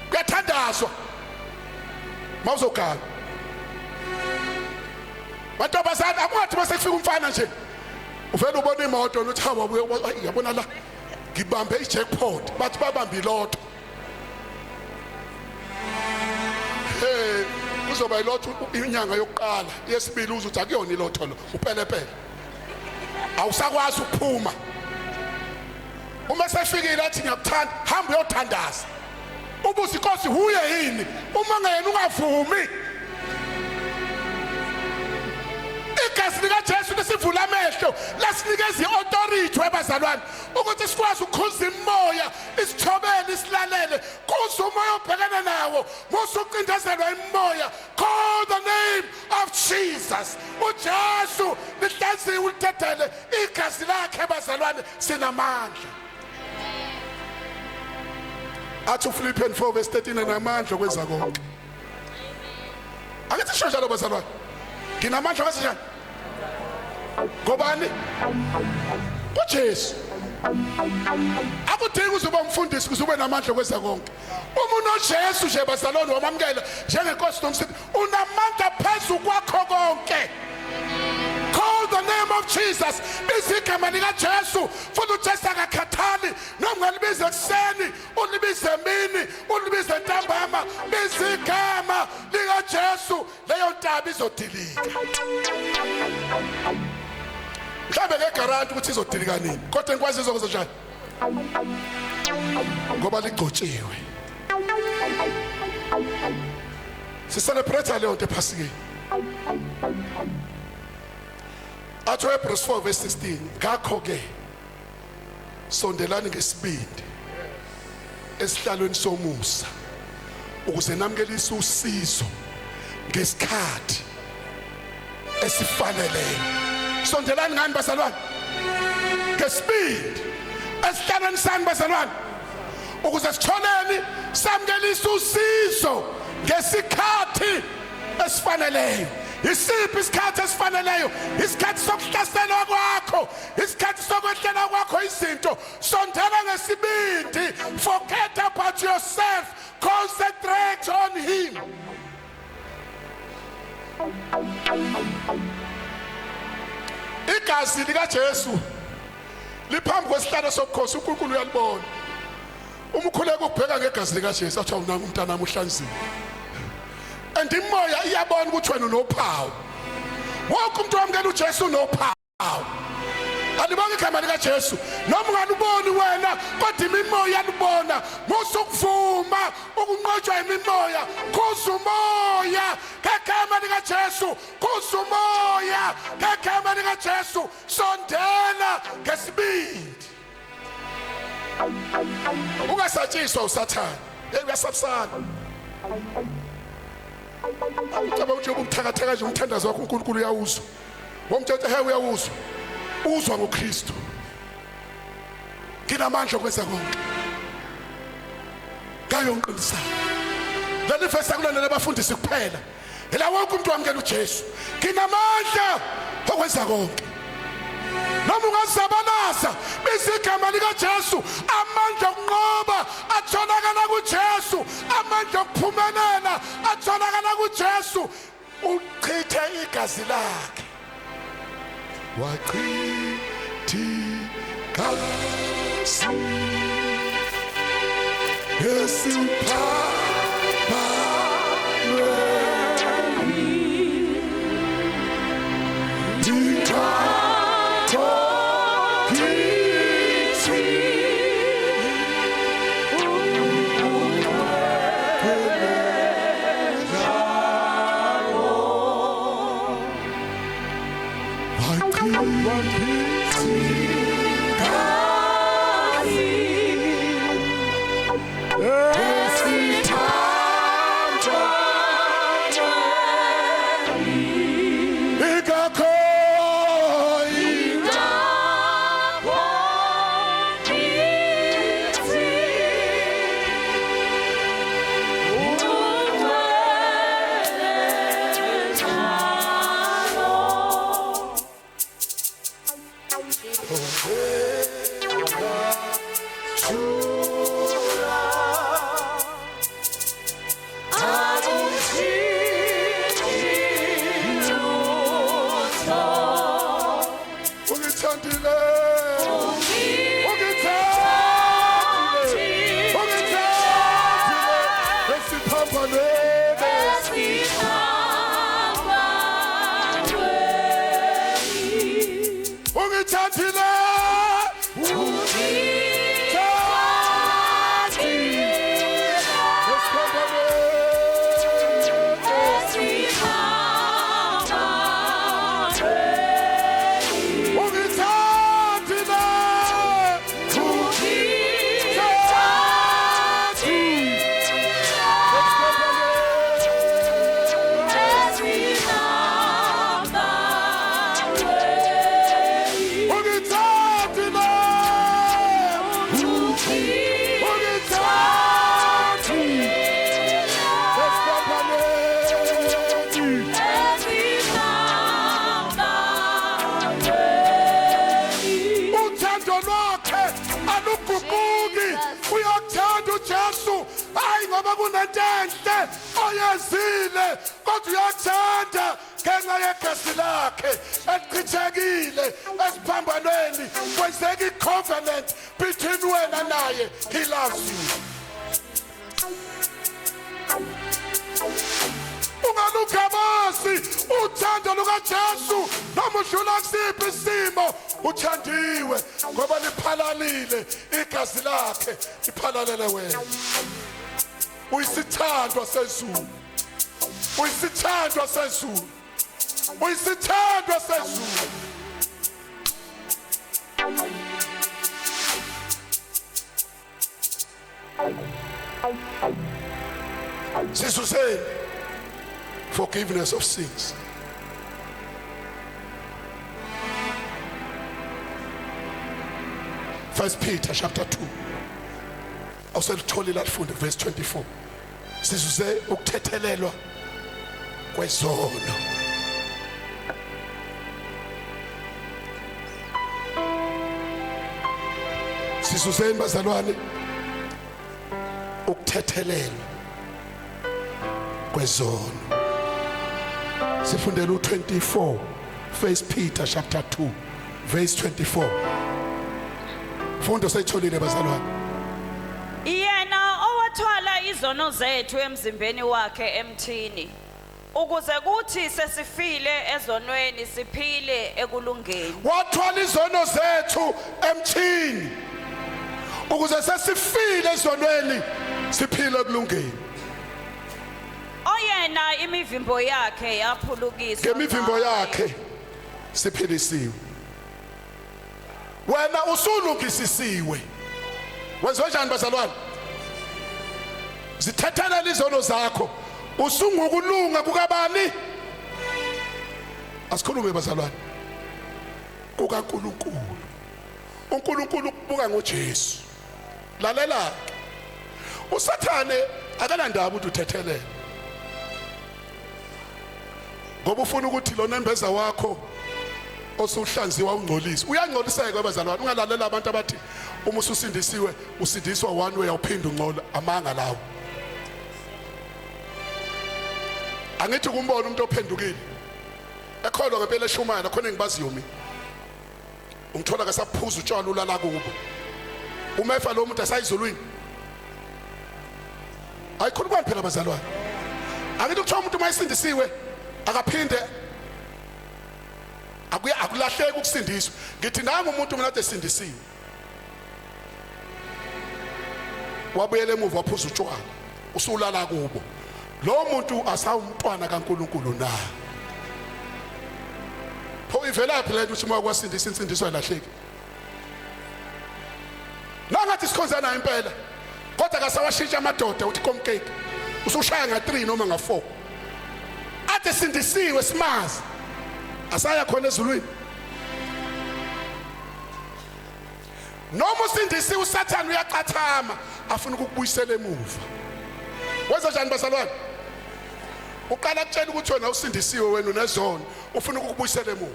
Kuyathandazwa mawuzogana. Mantombazane, akungathi mase kufika umfana nje uvele ubona imoto uthi hawa, yabona la ngibambe i-jackpot. Bathi babambe ilotho. Hey, kuzoba ilotho inyanga yokuqala, yesibili uzuthi akuyona ilotho lo, upelepele, awusakwazi ukuphuma. Uma sefikile athi ngiyakuthanda, hamba uyothandaza, ubuze inkosi huye yini. Uma ngeyena ungavumi. Igazi likaJesu lisivula amehlo, lasinikeza i-authority webazalwane ukuthi sikwazi ukukhuza imoya, isithobele, isilalele. Kuze umoya obhekene nawo, musucindezelwa imoya. Call the name of Jesus. UJesu lihlanziwe, ulithethele igazi lakhe. Bazalwane, sinamandla. Athi uPhilippians 4 verse 13, namandla okwenza konke. Akithi sho njalo bazalwane, nginamandla okwenza njani? Ngobani? KuJesu. Akudingi uzoba umfundisi ukuze ube namandla okwenza konke. Uma unoJesu nje bazalwane, wamamukela njengenkosi nomsindisi, unamandla phezu kwakho konke. Call the name of Jesus. Biza igama likaJesu. Futhi uJesu akakhathali noma ungalibiza ekuseni, ulibize emini, ulibize ntambama. Biza igama likaJesu, leyo ntaba izodilika. Mhlawumbe ngegaranti ukuthi izodilika nini, kodwa engikwazi izokwenza njani, ngoba ligcotshiwe. Sicelebrate leyo nto ephasikeni. Athi Hebrews 4 verse 16, ngakho ke sondelani ngesibindi esihlalweni somusa ukuze namukelise usizo ngesikhathi esifaneleyo. Sondelani ngani bazalwane? Ngesibindi esihlalweni sani bazalwane, ukuze sitholeni? Samukelise usizo ngesikhathi esifaneleyo. Isiphi isikhathi esifaneleyo? Isikhathi sokuhlaselwa kwakho, isikhathi sokwehlela kwakho izinto. Sondela ngesibindi. Forget about yourself, concentrate on him. Igazi likaJesu liphambi kwesihlalo sobukhosi, uNkulunkulu uyalibona. Uma ukhuleka ukubheka ngegazi likaJesu, athi awunanga umntanami uhlanziwe. And imoya iyabona ukuthi wena unophawu. Wonke umuntu wamukela uJesu unophawu. Alibonge igama likaJesu. Noma ungaluboni wena, kodwa imimoya iyalubona. Musukuvuma ukunqotshwa imimoya. Khuza umoya ngegama likaJesu. Khuza umoya ngegama likaJesu. Sondela ngesibindi, ungasatshiswa usathane. Hey, uyasabisana. Ucabanga ukuthi ubuthakathaka nje, umthandazo wakho uNkulunkulu uyawuzwa. Womthetho, he, uyawuzwa, uzwa ngoKristu. Nginamandla okwenza konke ngayo ngiqinisayo. Leli vesi akulona labafundisi kuphela, ela wonke umuntu wamukela uJesu. Nginamandla okwenza konke. Noma ungazabalaza, biza igama likaJesu. Amandla okunqoba atholakala kuJesu, amandla okuphumelela atholakala kuJesu. Uchithe igazi lakhe, wachitha igazi esiphambanweni. Ndithatha kithi. Ungithandile, ungithandile, ungithandile esiphambanweni. Ungithathile, ungithathile esiphambanweni. Ungithathile, ungithathile esiphambanweni. Ungithathile, ungithathile esiphambanweni. Uthando lwakhe aluguquki. Uyakuthanda uJesu, hayi ngoba kunento enhle oyenzile, kodwa uyakuthanda ngenxa yegazi lakhe elichithekile esiphambanweni. Kwenzeka i-covenant between wena naye. He loves you. Ungalugabasi uthando lukaJesu noma udlula kusiphi isimo. Uthandiwe ngoba liphalalile igazi lakhe, liphalalele wena. Uyisithandwa sezulu, uyisithandwa sezulu, uyisithandwa sezulu. Sizuzeni forgiveness of sins. First Peter chapter 2, awuselitholile, alifunde verse 24. Sizuze ukuthethelelwa kwezono. Sizuzeni, bazalwane? Ukuthethelelwa kwezono. Sifundele u24, First Peter chapter 2 verse 24. Fundo seyitholile, bazalwane. Yena owathwala izono zethu emzimbeni wakhe emthini, ukuze kuthi sesifile ezonweni siphile ekulungeni. Wathwala izono zethu emthini ukuze sesifile ezonweni siphile ekulungeni. Oyena imivimbo yakhe yaphulukiswa. Ngemivimbo ngaye. yakhe siphilisiwe. Wena usulungisisiwe. Wenziwe njani, bazalwane? Zithathela izono zakho, usungukulunga kukabani? Asikhulume, bazalwane. KukaNkuluNkulu. uNkulunkulu ukubuka ngoJesu. Lalela ke, uSathane akanandaba ukuthi uthethelele, ngoba ufuna ukuthi lo nembeza wakho osuhlanziwa ungcolise. Uyangcoliseka, bazalwane. Ungalalela abantu abathi uma ususindisiwe usindiswa one way, awuphinde ungcola. Amanga lawo. Angithi kumbona umuntu ophendukile ekholwa ngempela, eshumayela khona, engibaziyo mina, umthola kasaphuza utshwala, ulala kubo. Umefa lo muntu asayizulwini? Ayikhulumani phela, bazalwane. Angithi kuthiwa umuntu uma esindisiwe akaphinde akuya, akulahleki ukusindiswa. Ngithi nangu umuntu mina kade esindisiwe, wabuyela emuva, waphuza utshwala, usulala kubo. Lo muntu asawumntwana kaNkuluNkulu na? Pho ivelaphi le nto ukuthi uma kwasindisa insindiso ayilahleki? Nangathi sikhonza nayo impela, kodwa kasawashintsha amadoda, uthi komkeke usushaya nga-3 noma nga-4, ade sindisiwe, simazi, asaya khona ezulwini. Noma usindisiwe, uSathane uyacathama, afuna ukukubuyisela emuva. Wenza njani, bazalwane? Uqala kutshela ukuthi wena usindisiwe, wena unezono, ufuna ukukubuyisela emuva.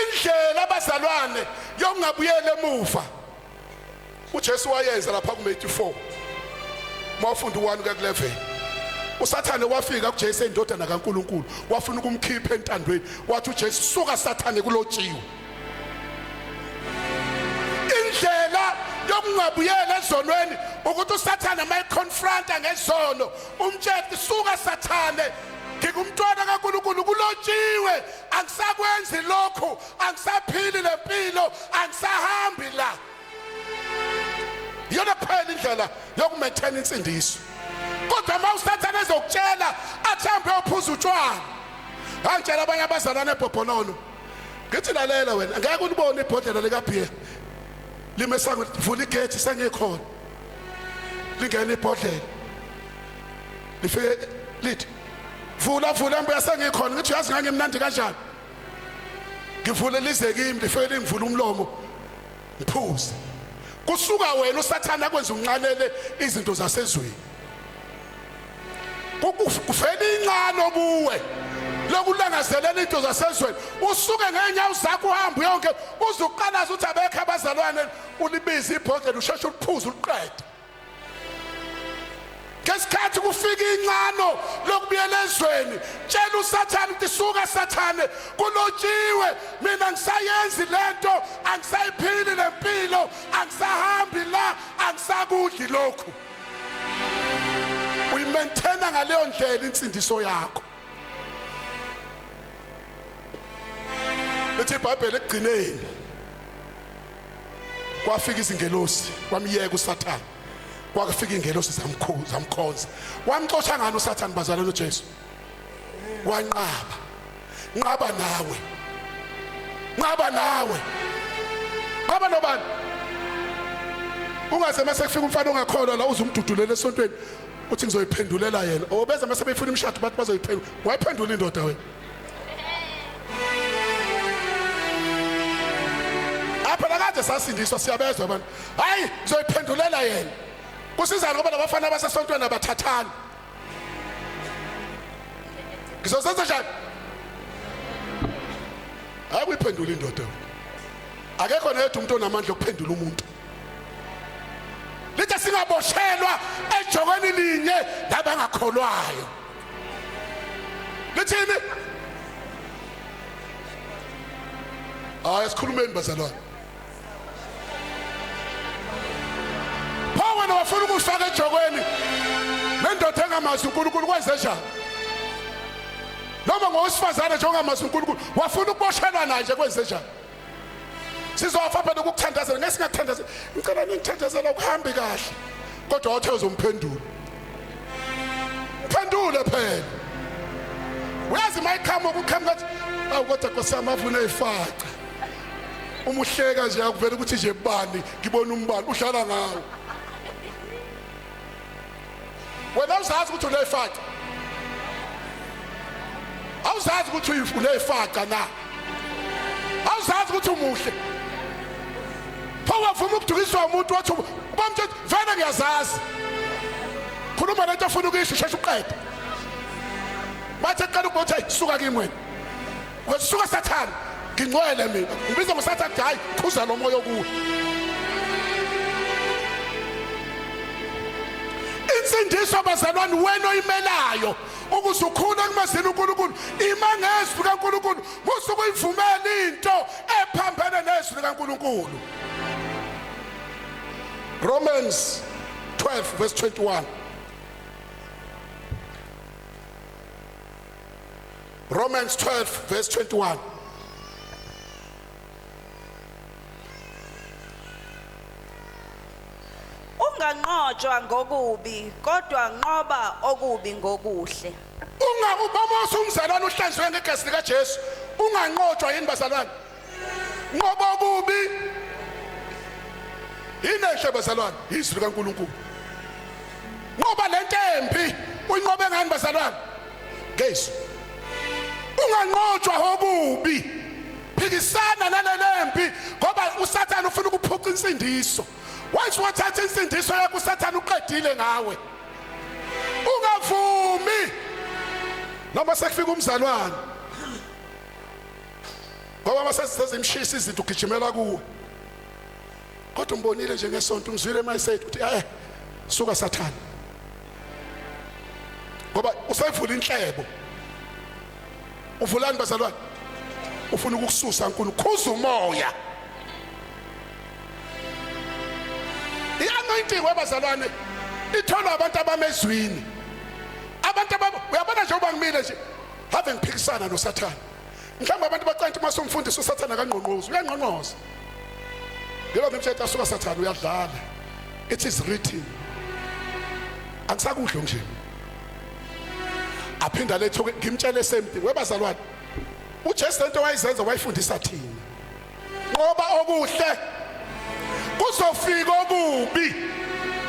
Indlela, abazalwane, yokungabuyela emuva, uJesu wayenza lapha kuMatthew 4, mawufunda u1 kuya ku11. uSathane wafika kuJesu endodana kaNkuluNkulu, wafuna ukumkhipha entandweni. Wathi uJesu, "Suka, Sathane, kulotshiwe." Lokungabuyeli ezonweni ukuthi uSathane mayiconfronta ngezono umtshele suka Sathane, ngingumntwana kaNkulunkulu, kulotshiwe, angisakwenzi lokhu, angisaphili lempilo, angisahambi la. Iyona kuphela indlela yokumaintain insindiso. Kodwa uma uSathane ezokutshela athi hambe uyophuza utshwala, ngangitshela abanye abazalwane eBhobhonono, ngithi lalela wena, ngeke ulibone ibhodlela likabhiya lime esangweni, vula igate sengikhona, lingena ibhodlela lifike lithi vula vula mbuya sengikhona. Ngithi uyazi ngangimnandi kanjani, ngivule lize kimi, lifike lingivula umlomo ngiphuze. Kusuka wena uSathane akwenza unqalele izinto zasezweni, kuvela inqalo kuwe lokulangazelela into zasezweni, usuke ngenyawo zakho uhambe yonke uze uqalaze uthi abekho abazalwane, ulibize ibhodlela usheshe uliphuze uliqede. Ngesikhathi kufika inxano lokubuyela ezweni, tshela uSathane ukuthi suka Sathane, kulotshiwe, mina ngisayenzi lento, angisayiphili lempilo, angisahambi la, angisakudli lokhu. Uyimaintaina ngaleyo ndlela insindiso yakho. Lithi iBhayibheli ekugcineni kwafika izingelosi, kwamyeka uSathane, kwafika ingelosi zamkhuza zamkhonza. Wamxosha ngani uSathane bazalwane uJesu? Wanqaba. Nqaba nawe, nqaba nawe, nqaba nobani. Ungaze mase kufika umfana ongakholwa la uze umdudulele esontweni uthi ngizoyiphendulela yena. Obeza mase befuna imishado bathi bazoyiphendula. Wayiphendula indoda wena. Apha nakade sasindiswa siyabezwa abantu, hayi ngizoyiphendulela yena. Kusizana ngoba labafana basesontweni abathathani. Ngizosenza njani? Hayi kuyiphendula indoda. Akekho nayedwa umuntu onamandla okuphendula umuntu. Lithi singaboshelwa ejokweni linye nabangakholwayo. Lithini? Hayi sikhulumeni bazalwane. Pho wena wafuna ukufaka ejokweni nendoda engamazi uNkulunkulu, kwenze njani? Noma ngowesifazane nje ongamazi uNkulunkulu wafuna ukuboshelwa naye nje, kwenze njani? Sizofa phela ukukuthandazela, ngeke singakuthandazela. Ngicela ningithandazela ukuhambe kahle. Kodwa wathe uzomphendula. Mphendule phela. Uyazi mayiqhamuka uqhamuka athi awu kodwa Nkosi yami avune ifaca. Uma uhleka nje akuvela ukuthi nje bani ngibona umbani udlala ngawo. Wena uzazi ukuthi unefaca. Awuzazi ukuthi unefaca na? Awuzazi ukuthi umuhle. Pho wavuma ukudukiswa umuntu wathi bamthe vele ngiyazazi. Khuluma lento ofuna ukuyisho usheshe uqede. Bathe qala ukubotha suka kimi wena. Wesuka Sathane, ngingcwele mina. Ngibiza ngoSathane hayi khuza lo moya okuwe. Insindiso bazalwane wena oyimelayo ukuze ukhule ekumazini uNkulunkulu, ima ngezwi likaNkulunkulu, musa ukuyivumela into ephambene nezwi likaNkulunkulu. Romans 12 verse 21. Romans 12 verse 21. Unganqotshwa ngokubi, kodwa nqoba okubi ngokuhle. Unga ubaba umzalwane uhlanziwe ngegazi likaJesu, unganqotshwa yini bazalwane? Nqoba okubi. Yini enhle bazalwane? Izwi likaNkulunkulu. Nqoba lento embi, uyinqobe ngani bazalwane? Ngezwi. Unganqotshwa okubi. Phikisana nalelempi ngoba uSathane ufuna ukuphuca insindiso. Once wathatha insindiso yakho uSathane uqedile ngawe. Ungavumi. Noma sekufika umzalwane ngoba masezimshisa izinto ugijimela kuwe, kodwa umbonile nje ngesonto, umzwile mayisethi uthi eh suka Sathane, ngoba usevula inhlebo. Uvulani bazalwane? Ufuna ukukususa uNkulunkulu, khuza umoya. I-anointing webazalwane itholwa abantu abamezwini. Abantu uyabona nje uba ngimile nje have ngiphikisana noSathane. Mhlawumbe abantu bacela ukuthi uma umfundisi uSathane akangqongqozi, uyangqongqoza. Ngelo ngimtshela asuka Sathane uyadlala. It is written. Angisakudlo nje. Aphinda lethu ngimtshele same thing webazalwane. uJesu lento wayizenza wayifundisa thina. Ngoba okuhle kuzofika okubi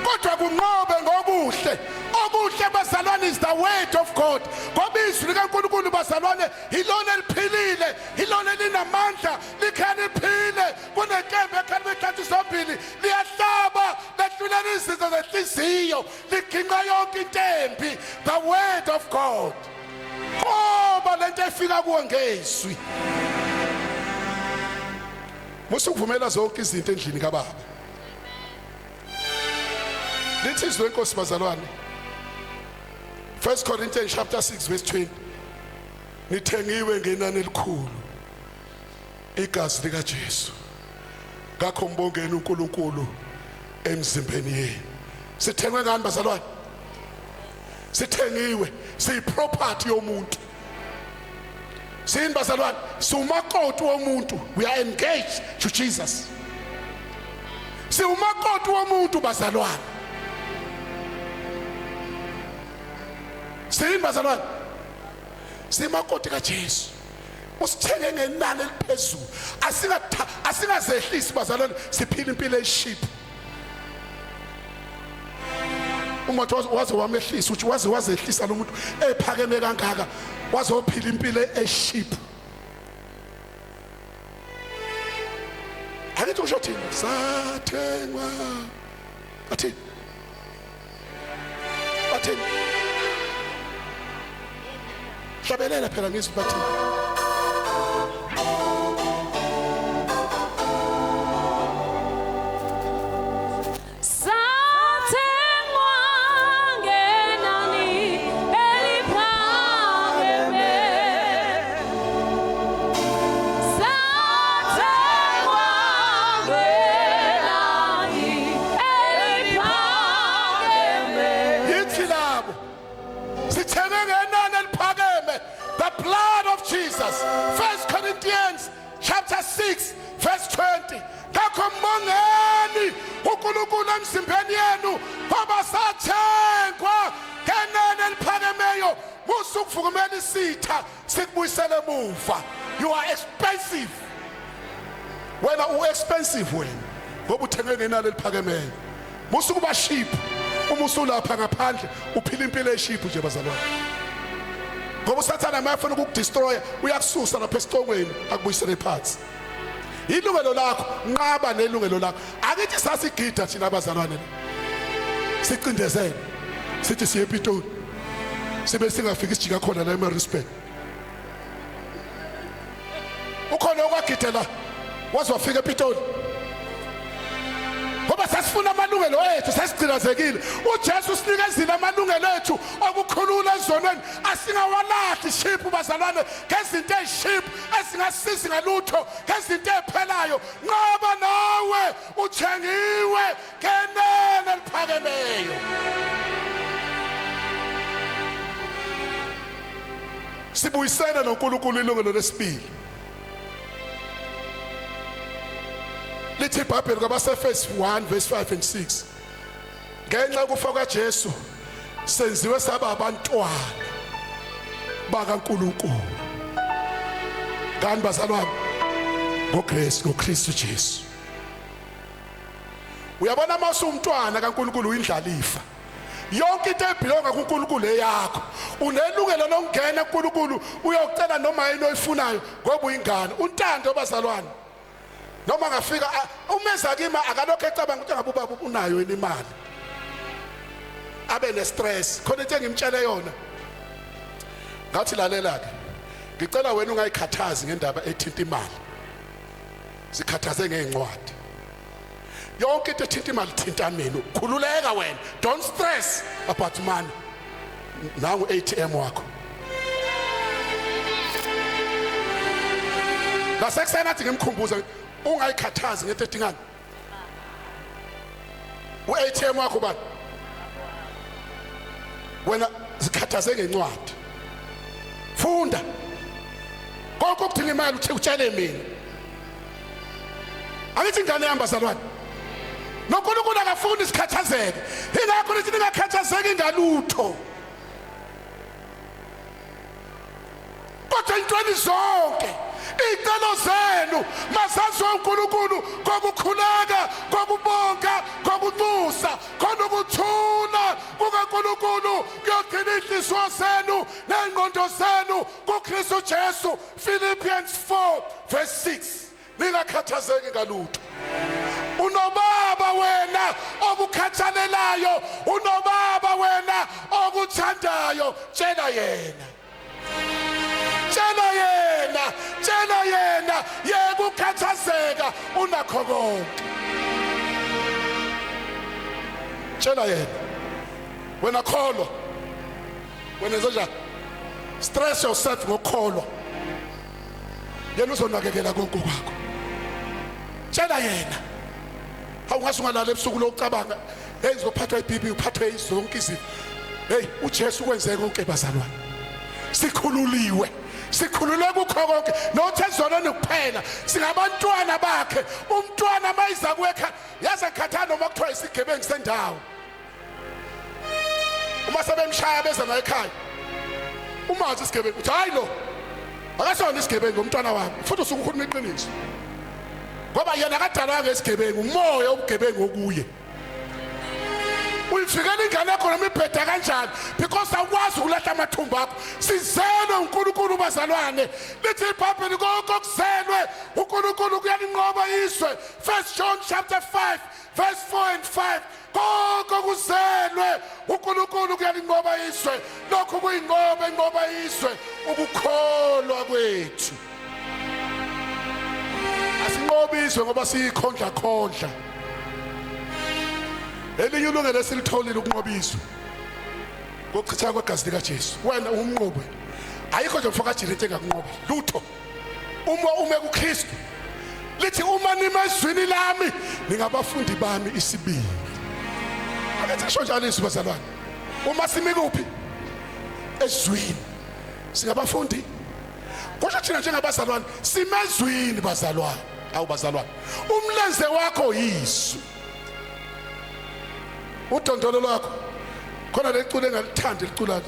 kodwa kunqobe ngokuhle. Okuhle bazalwane is the word of God. Ngoba izwi likaNkulunkulu bazalwane ilona eliphilile, ilona elinamandla, likhaliphile kunenkemba ekhaliphe inhlanhla zombili, liyahlaba lehlulela izinto zenhliziyo, liginqa yonke into embi. The word of God. Qoba lento efika kuwe ngezwi. Musa ukuvumela zonke izinto endlini kaBaba. Lithi izwi lenkosi bazalwane. 1 Corinthians chapter 6 verse 20. Nithengiwe ngenani elikhulu. Igazi lika Jesu. Ngakho mbongeni uNkulunkulu emzimbeni yenu. Sithengwe ngani bazalwane? Sithengiwe, siyiproperty yomuntu. Siyini bazalwane? Siwumakoti womuntu. We are engaged to Jesus. Siwumakoti womuntu bazalwane. Siyini bazalwane? Simakoti kaJesu. Usithenge ngenani eliphezulu. Asingatha asingazehlisi bazalwane, siphila impilo eship. Uma waze wamehlisa uthi waze wazehlisa lo muntu ephakeme kangaka wazophila impilo eship. Akithi usho thina sathengwa. Athi bathini? Hlabelela phela ngizwe bathini. Sathengwa ngenani eliphakeme. Sathengwa ngenani eliphakeme. Yithi labo sithenge ngenani eliphakeme, the blood of Jesus. 1 Corinthians chapter 6 verse 20. Ngakho mbongeni uNkulunkulu emzimbeni yenu ngoba sathengwa ngenani eliphakemeyo. Musa ukuvumela isitha sikubuyisele emuva. You are expensive. Wena u-expensive wena ngoba uthengwe ngenani eliphakemeyo. Musa ukuba cheap. Uma usulapha ngaphandle uphila impilo eship nje bazalwane. Ngoba uSathane mayefuna ukukudestroya uyakususa lapha esicongweni akubuyisele phansi. Ilungelo lakho, nqaba nelungelo lakho. Akithi sasigida thina abazalwane la. Sicindezele. Sithi siye ePitoli. Sibe singafiki sijika khona la eMaritzburg. Ukhona okwagidela waze wafika ePitoli. Ngoba sasifuna amalungelo ethu, sasigcilazekile. uJesu usinikezile amalungelo ethu okukhulula ezonweni. Asingawalahli ship bazalwane ngezinto eziship ezingasisizi ngalutho, ngezinto eziphelayo. Nqaba nawe uthengiwe ngenene eliphakemeyo. Sibuyisene noNkulunkulu ilungelo lesibili. Lithi iBhayibheli kwabaseFesi 1 verse 5 and 6. Ngenxa yokufa kaJesu senziwe saba abantwana bakaNkulunkulu. Ngani bazalwane? NgoGrace, ngoKristu Jesu. Uyabona uma usumntwana kaNkulunkulu uyindlalifa. Yonke into ebhilonga kuNkulunkulu eyakho. Unelungelo lokungena kuNkulunkulu uyocela noma yini oyifunayo ngoba uyingane. Untando bazalwane. Noma ngafika umeza kimi akalokho ecabanga ukuthi ngabe ubaba unayo yini imali. Abe ne stress. Khona into engimtshele yona. Ngathi lalela ke. Ngicela wena ungayikhathazi ngendaba ethinta imali. Sikhathaze ngezincwadi. Yonke into ethinta imali thinta mina. Khululeka wena. Don't stress about money. Nangu ATM wakho. Nasekuseni athi ngimkhumbuza ungayikhathazi ngento edingani. U-ATM wakho bani? Wena zikhathaze ngencwadi. Funda. Konke okudinga imali uthe utshele mina. Angithi ingane yami bazalwane. NoNkulunkulu akafuni sikhathazeke. Ingakho lithi ningakhathazeki ngalutho. Kodwa intweni zonke iy'celo zenu mazaziwe uNkulunkulu kokukhuleka, kokubonga, kokunxusa, khona ukuthula kukaNkulunkulu kuyogcina iy'nhliziyo zenu ney'ngqondo zenu kuKristu Jesu. Philippians 4 verse 6. Ningakhathazeki ngalutho. Unobaba wena okukhathalelayo, unobaba wena okuthandayo, tshela yena. Tshela yena, tshela yena, yeka ukukhathazeka unakho konke. Tshela yena. Wena kholwa. Wena enza Stress yourself ngokukholwa. Yena uzonakekela konke kwakho. Tshela yena. Awungase ungalala ebusuku lokucabanga, hey ngizophathwa iBP, uphathwe izonke izifo. Hey uJesu kwenze konke bazalwane. Sikhululiwe. Sikhululwe kukho konke nothi ezoneni kuphela singabantwana bakhe. Umntwana mayiza kuwekha yaze khathala noma kuthiwa isigebengu sendawo. Uma sebemshaya beza naye ekhaya umazi isigebengu uthi hayi lo akasona isigebengu umntwana wami, futhi usuke ukhuluma iqiniso ngoba yena akadalwanga isigebengu, umoya obugebengu okuye. Uyivikela ingane yakho noma ibheda kanjani because awukwazi ukulahla amathumba akho. Sizelwe uNkulunkulu bazalwane, lithi iBhayibheli konke okuzelwe uNkulunkulu kuyalinqoba izwe. 1 John chapter 5 verse 4 and 5. Konke okuzelwe uNkulunkulu kuyalinqoba izwe. Lokhu kuyinqoba enqoba izwe, ukukholwa kwethu. Asinqobi izwe ngoba siyikhondla khondla. Elinye ilungelo esilitholile ukunqoba izwe ngokuchitheka kwegazi likaJesu. Wena ungumnqobi. Ayikho nje mfoka Jirete engakunqoba lutho. Uma ume kuKristu, lithi uma nime ezwini lami ningabafundi bami isibili. Ake sisho njalo izwi bazalwane. Uma simi kuphi? Ezwini. Singabafundi. Kusho thina njengabazalwane simezwini bazalwane. Awu bazalwane, umlenze wakho yizwi. Udondolo lwakho khona leculo engalithandi licula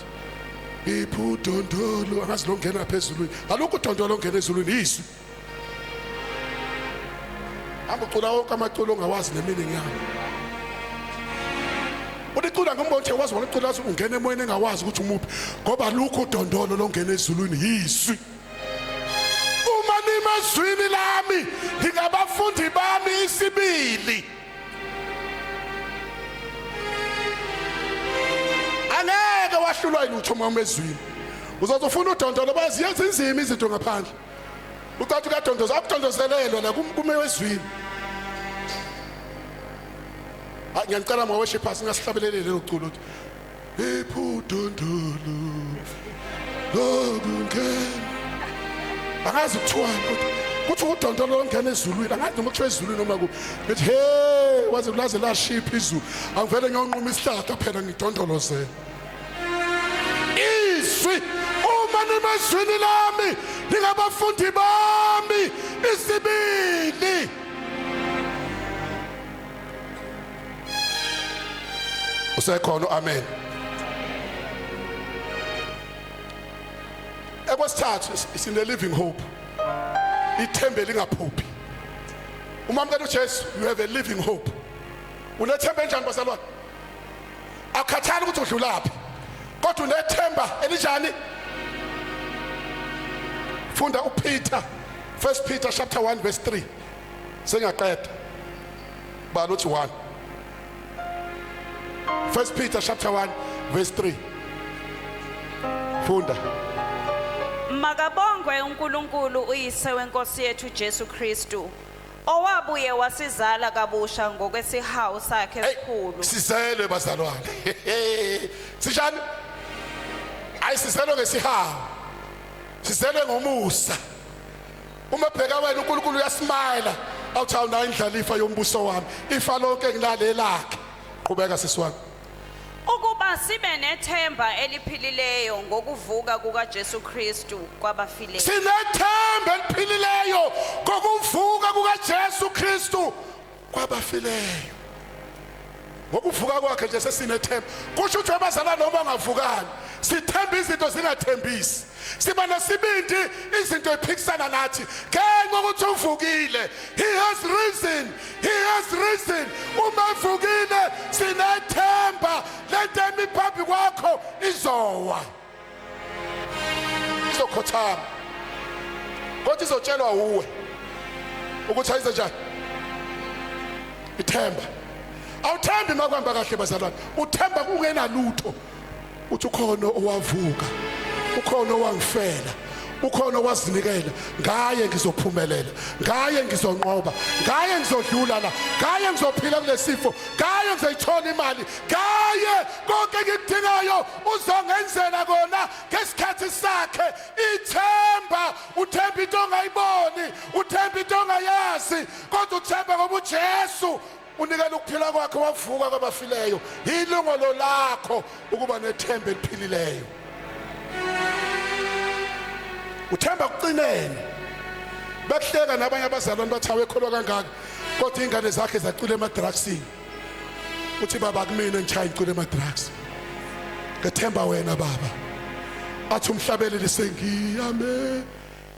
iphudondolo angazi longena phezulu. Alukho udondolo ongena ezulwini, izwi. Hamba ucula wonke amaculo ongawazi neminingi yawo. Ulicula ngombona ukuthi wazi walicula ungena emoyeni engawazi ukuthi umuphi ngoba lukho udondolo longena ezulwini yizwi. Uma nimezwini lami ningabafundi bami isibili. Angeke wahlulwa yilutho uma umezwini. Uzothi ufuna udondolo bazi yenza inzima izinto ngaphandle. Ucathi kuyadondoza akudondozelelwa la kume ezwini. Hayi ngiyanicela ma worshipers ngasihlabelele lelo culo uthi iphudondolo lokungena. Angazi kuthiwani kodwa kuthi udondolo longena ezulwini, angazi noma kuthiwa ezulwini noma kuphi. Ngithi he waze kulaze lashipha izulu, angivele ngiyonquma isihlahla phela ngidondolozele. Izwi, uma nimezwini lami ningabafundi bami isibili. Usekhona amen. Ekwesithathu sine living hope, ithemba elingaphuphi. Uma amukela uJesu you have a living hope. Unethemba enjani bazalwane? Akukhathali ukuthi udlulaphi kodwa unethemba elinjani. Funda uPeter, 1 Peter chapter 1 verse 3. Sengiyaqeda. Bala uthi 1. 1 Peter chapter 1 verse 3. Funda. Makabongwe uNkulunkulu uyise wenkosi yethu Jesu Kristu owabuye wasizala kabusha ngokwesihawu sakhe Hey, esikhulu. sizelwe bazalwane. Sishani? Ayi sizelwe ngesihawu. Sizelwe ngomusa. Uma bheka wena uNkulunkulu uyasmile. Awuthi awunayo indlalifa yombuso wami. Ifa lonke nginale lakhe. Qhubeka sisi wami. Ukuba sibe nethemba eliphilileyo ngokuvuka kukaJesu Kristu kwabafileyo. Sinethemba eliphilileyo ngokuvuka kukaJesu Kristu kwabafileyo. Ngokuvuka kwakhe nje sesinethemba. Kusho ukuthi abazalwane noma ungavukani, sithemba izinto zingathembisi, siba nesibindi izinto ephikisana nathi ngenxa ukuthi uvukile. He has risen, he has risen. Uma evukile sinethemba, lento emi phambi kwakho izowa, izokhothama, kodwa izotshelwa uwe ukuthi ayize njani. Ithemba awuthembi makuhamba kahle bazalwane, uthemba kungenalutho, uthi ukhona owavuka, ukhona owangifela, ukhona owazinikela, ngaye ngizophumelela, ngaye ngizonqoba, ngaye ngizodlula la, ngaye ngizophila kulesifo, ngaye ngizoyithola imali, ngaye konke engikudingayo uzongenzela kona ngesikhathi sakhe. Ithemba, uthemba into ongayiboni, uthemba into ongayazi, kodwa uthemba ngoba uJesu unikela ukuphila kwakhe wavuka kwabafileyo. Ilungelo lakho ukuba nethemba eliphilileyo. Uthemba kucinene bakuhleka nabanye abazalwane bathi awekholwa kangaka, kodwa ingane zakhe zacula emadrugsini. Uthi baba kumina ngishaya ngicula emadrugs, ngethemba wena baba. Athi umhlabeleli sengiyame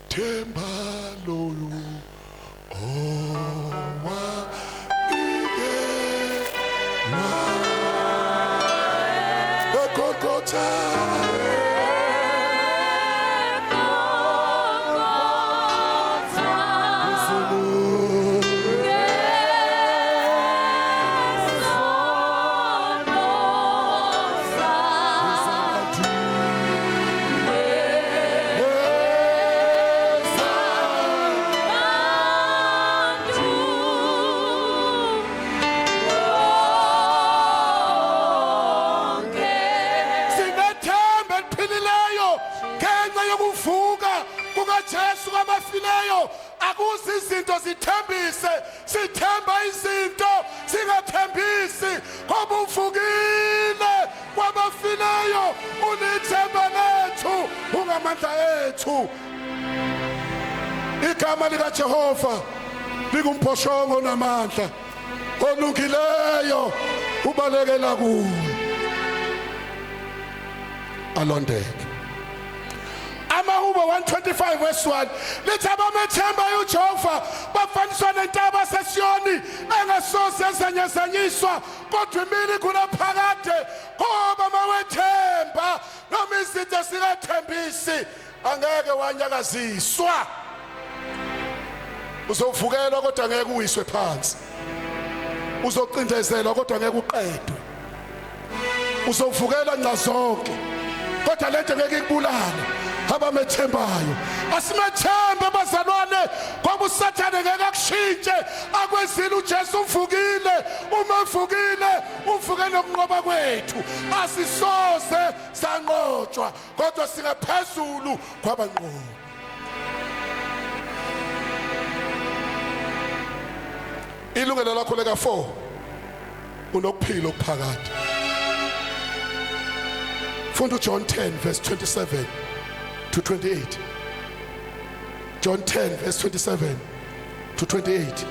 themba loyo owa eGolgotha. Sinethemba eliphilileyo ngenxa yokuvuka kukaJesu kwabafileyo. Akuzi izinto zithembise, sithemba izinto singathembisi, ngoba uvukile kwabafileyo. Ulithemba lethu, ungamandla ethu. Igama likaJehova ligumphoshongo namandla, olungileyo ubalekela kuwe alondeke. Amahubo 125 verse 1 lithi abamethembayo uJehova bafaniswa nentaba sesiyoni engasoze yazanyazanyiswa, kodwa imini kunaphakade. Ngoba mawethemba noma izinto singathembisi, angeke wanyakaziswa. Uzovukelwa kodwa ngeke uwiswe phansi, uzocindezelwa kodwa ngeke uqedwe, uzovukela nxa zonke kodwa lento ngeke ikubulale. Abamethembayo, asimethembe bazalwane, ngoba uSathane ngeke akushintshe akwenzile. uJesu uvukile, uma uvukile uvuke nokunqoba kwethu. Asisoze sanqotshwa, kodwa singaphezulu kwabanqobi. Ilungelo lakho leka 4, unokuphila okuphakade. Funda uJohn 10 verse 27 to 28. John 10 verse 27 to 28.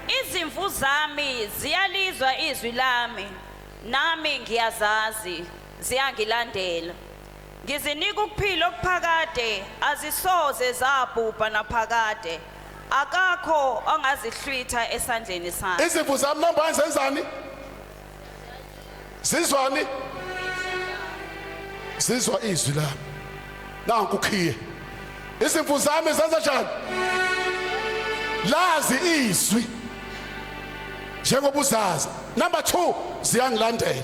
Izimvu zami ziyalizwa izwi lami, nami ngiyazazi, ziyangilandela. Ngizinika ukuphila okuphakade, azisoze zabhubha naphakade. Akakho ongazihlwitha esandleni sami. Izimvu zami, number 1, zenzani? Zizwani? Zizwa izwi lami. Nanku ukhiye. Izimvu zami zenza njani? Lazi izwi njengoba uzazi. Number 2, ziyangilandela.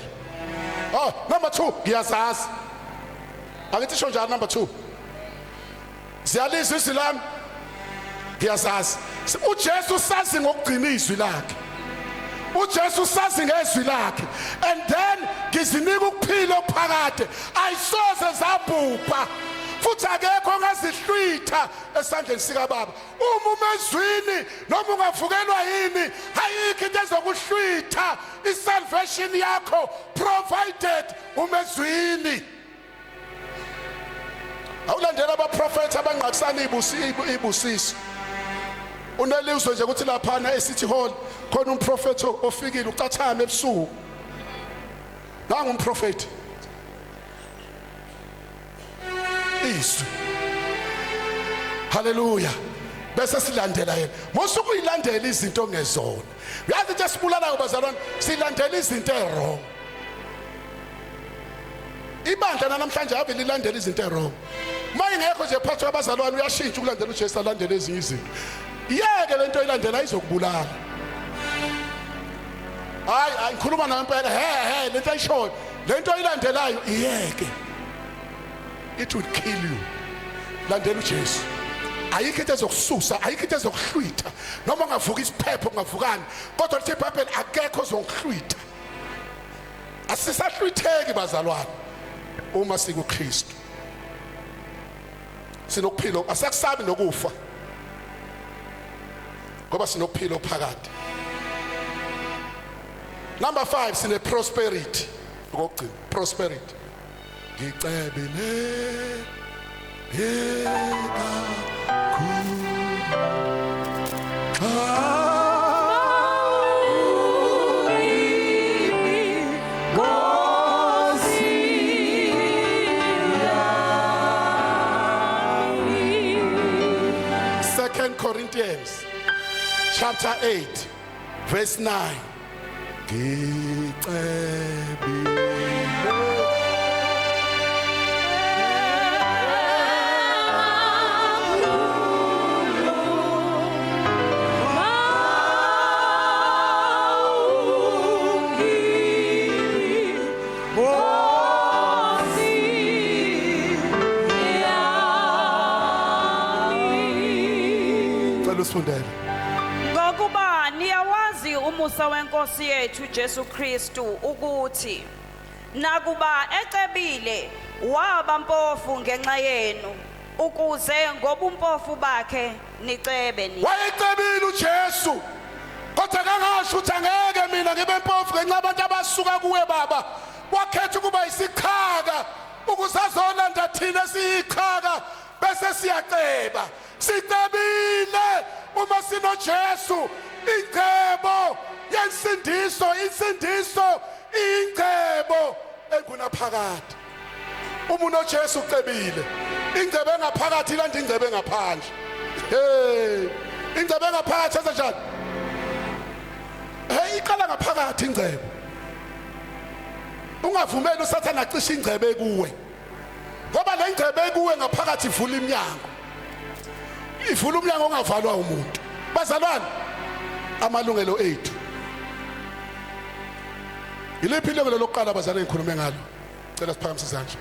Oh, number 2, ngiyazazi. Akithi sho njalo number 2, ziyalizwa izwi lami, ngiyazazi. uJesu sazi ngokugcina izwi lakhe, uJesu sazi ngezwi lakhe. And then ngizinika ukuphila okuphakade, ayisoze zabhubha futhi akekho ongazihlwitha. ezokuhlwitha esandleni sikaBaba. Uma umezwini noma ungavukelwa yini, ayikho into ezokuhlwitha isalvation yakho, provided umezwini. Awulandela abaprofethi abangqakisana ibusiso. Unelizwe nje ukuthi laphana eCity Hall khona umprofethi ofikile ucathama ebusuku. Nangu umprofethi. Izwi. Haleluya. Bese silandela yena. Musu kuyilandela izinto ongezona. Uyazi into esibulalayo bazalwane, silandela izinto ewrong. Ibandla namhlanje ave lilandela izinto ewrong. Uma ingekho nje phakathi kwabazalwane uyashintsha ukulandela uJesu alandele ezinye izinto. Yeke lento ilandela izokubulala. Hayi, hayi ngikhuluma nawe impela, he he lento ayishoyo, lento oyilandelayo iyeke. It will kill you. Landela uJesu. Ayikho into ezokususa, ayikho into ezokuhlwitha. Noma ungavuka isiphepho ungavukani, kodwa lithi iBhayibheli akekho ozongihlwitha. Asisahlwitheki bazalwane uma sikuKristu. Sinokuphila, asakusabi nokufa. Ngoba sinokuphila ophakade. Number 5, sine prosperity. Okugcina, prosperity. Ngicebile kakhulu. Second Corinthians chapter 8 verse 9. Ngicebile. Cela usifundele. Ngokuba niyawazi umusa wenkosi yethu Jesu Kristu ukuthi nakuba ecebile waba mpofu ngenxa yenu, ukuze ngobumpofu bakhe nicebe ni. Wayecebile uJesu, kodwa kangasho ukuthi angeke mina ngibe mpofu ngenxa abantu abasuka kuwe baba. Wakhetha ukuba isichaka ukuze azolanda thina siyichaka bese siyaceba. Sicebile uma sinoJesu. Ingcebo yensindiso, insindiso ingcebo engunaphakade. Uma unoJesu ucebile. Ingcebo engaphakathi ilanda ingcebo engaphandle. Hey, ingcebo engaphakathi yenza njani? Hey, iqala ngaphakathi ingcebo. Ungavumeli uSathane acishe ingcebo ekuwe. Ngoba le ngcebo ekuwe ngaphakathi ivula iminyango. Ivula umnyango ongavalwa umuntu. Bazalwane, amalungelo ethu. Yiliphi ilungelo lokuqala bazalwane engikhulume ngalo? Cela siphakamise izandla.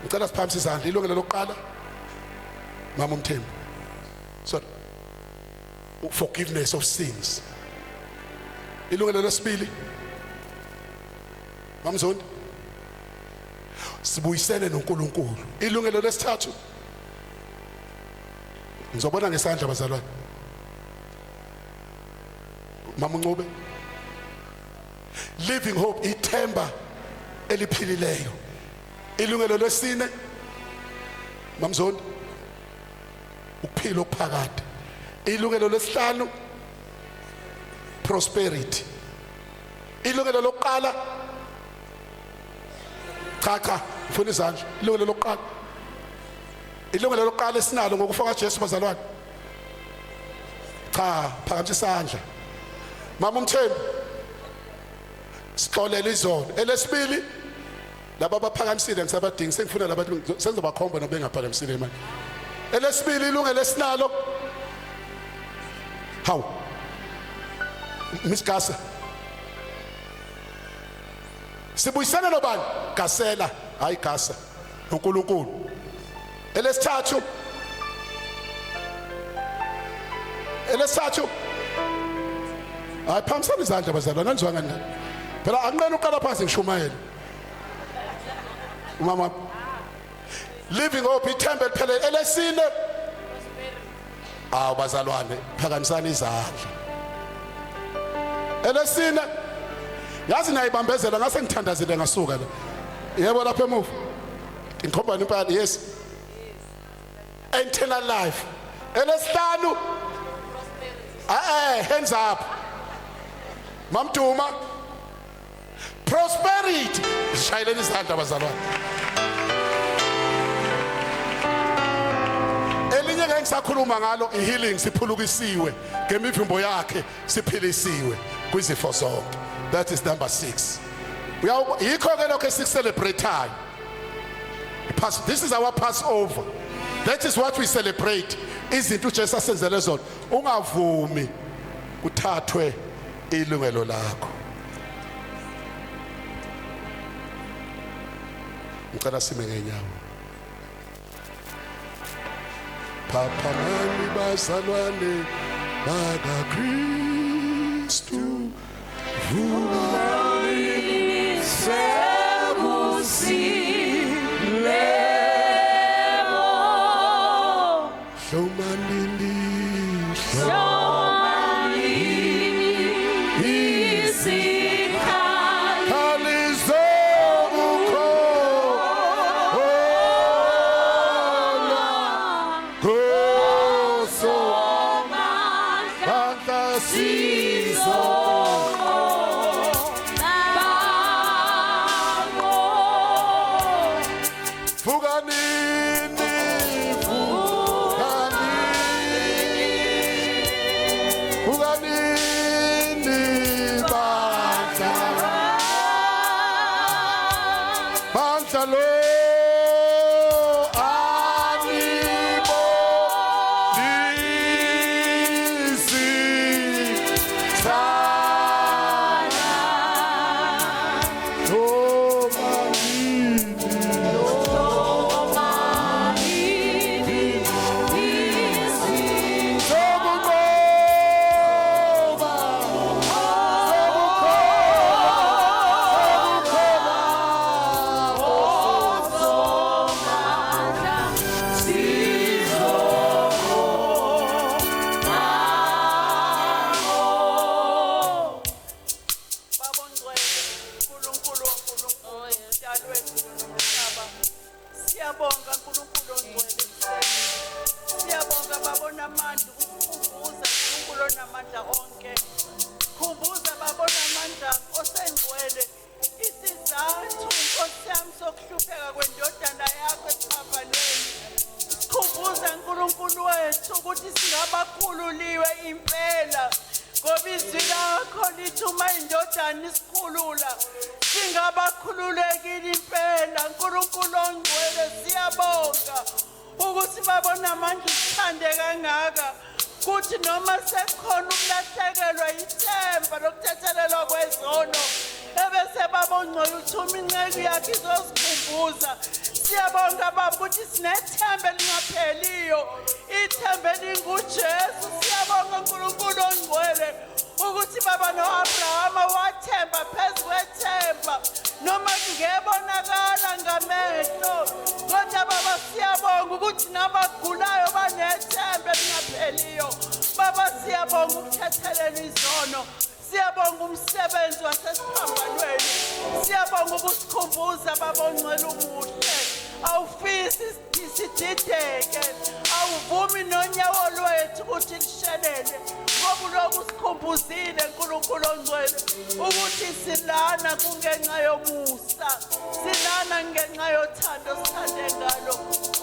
Ngicela siphakamise izandla. Ilungelo lokuqala, Mama uMthembu. So forgiveness of sins. Ilungelo lesibili, Mamzondi, sibuyisene noNkulunkulu. Ilungelo lesithathu, ngizobona ngesandla bazalwane. Mama uNcube, living hope, ithemba eliphilileyo. Ilungelo lesine, Mamzondi, ukuphila okuphakade. Ilungelo lesihlanu, prosperity. Ilungelo lokuqala, cha cha, ngifuna izandla. Ilungelo lokuqala, ilungelo lokuqala esinalo ngokufa kaJesu bazalwane. Cha, phakamisa isandla. Mama uMthembu, sixolele izono. Elesibili, laba abaphakamisile ngisabadingi, sengifuna labantu sengizobakhomba noba bengaphakamisile manje. Elesibili ilungelo esinalo, hawu Miss Gasa, sibuyisana nobani? Gasela, hayi Gasa, uNkulunkulu. Elesithathu, elesithathu, hayi phakamisani izandla bazalwane, anizwanga nina phela, anqena uqala phansi ngishumayele. Umama, Living hope, ithemba eliphelele. Elesine, awu bazalwane, phakamisani izandla. Elesine, yazi nayibambezela, ngase ngithandazile ngasuka la. Yebo, lapha emuva inkhomba impela. Yes, eternal life. Elesihlanu, hands up. Mamduma, prosperity. Shayeleni izandla, bazalwane. Elinye ngeke ngisakhuluma ngalo, i-healing. Siphulukisiwe ngemivimbo yakhe, siphilisiwe kwizifo zonke. That is number 6. Yikho ke lokho esikucelebrateayo. Pass, this is our Passover. That is what we celebrate, izinto uJesu asenzele zona. Ungavumi kuthathwe ilungelo lakho. Ngicela sime ngenyawo. Phaphamani, bazalwane bakaKristu, vukani. Sekusilemo. Hlomanini. Isikhali. Khalizokukhona kuso bandla sizo. Bango. Vukanini, vukanini, vukanini, bandla, bandla lo anibonisi sana. Hlomanini. Sokunqoba, sokukhona, sokukhona. Baba ongcwele, Nkulunkulu waNkulunkulu, Mdali wezulu nomhlaba. Siyabonga, Nkulunkulu ongcwele, ekuseni. Siyabonga, Baba onamandla, ukusikhumbuza, Nkulunkulu onamandla onke. Khumbuza, Baba onamandla osengcwele, isizathu, Nkosi yami, sokuhlupheka kwendodana yakho esiphambanweni. Sikhumbuza, Nkulunkulu wethu, ukuthi singabakhululiwe impela. Ngoba izwi lakho lithi uma indodana isikhulula, singabakhululekile impela. Nkulunkulu ongcwele, siyabonga ukuthi babona amandla usithande kangaka. Kuthi noma sekukhona ukulahlekelwa ithemba lokuthethelelwa kwezono, ebese, Baba ongcwele, uthuma inceku yakhe izosikhumbuza. Siyabonga, Baba, ukuthi sinethemba elingapheliyo, ithemba elinguJesu. Siyabonga, Nkulunkulu ongcwele, ukuthi baba no-Abrahama wathemba phezu kwethemba noma kungebonakala ngamehlo, kodwa, Baba, siyabonga ukuthi nabagulayo banethemba elingapheliyo. Baba, siyabonga ukuthethelela izono. Siyabonga umsebenzi wasesiphambanweni. Siyabonga ukusikhumbuza, Baba ongcwele. Umuhle, awufisi sidideke, awuvumi nonyawo lwethu ukuthi lishelele, ngoba uloku usikhumbuzile, Nkulunkulu ongcwele, ukuthi silana kungenxa yomusa, silana ngenxa yothando sithande ngalo.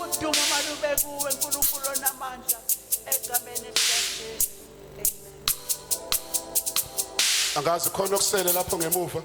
Udumo malube kuwe, Nkulunkulu onamandla, egameni likaJesu, amen. Angazi khona okusele lapho ngemuva.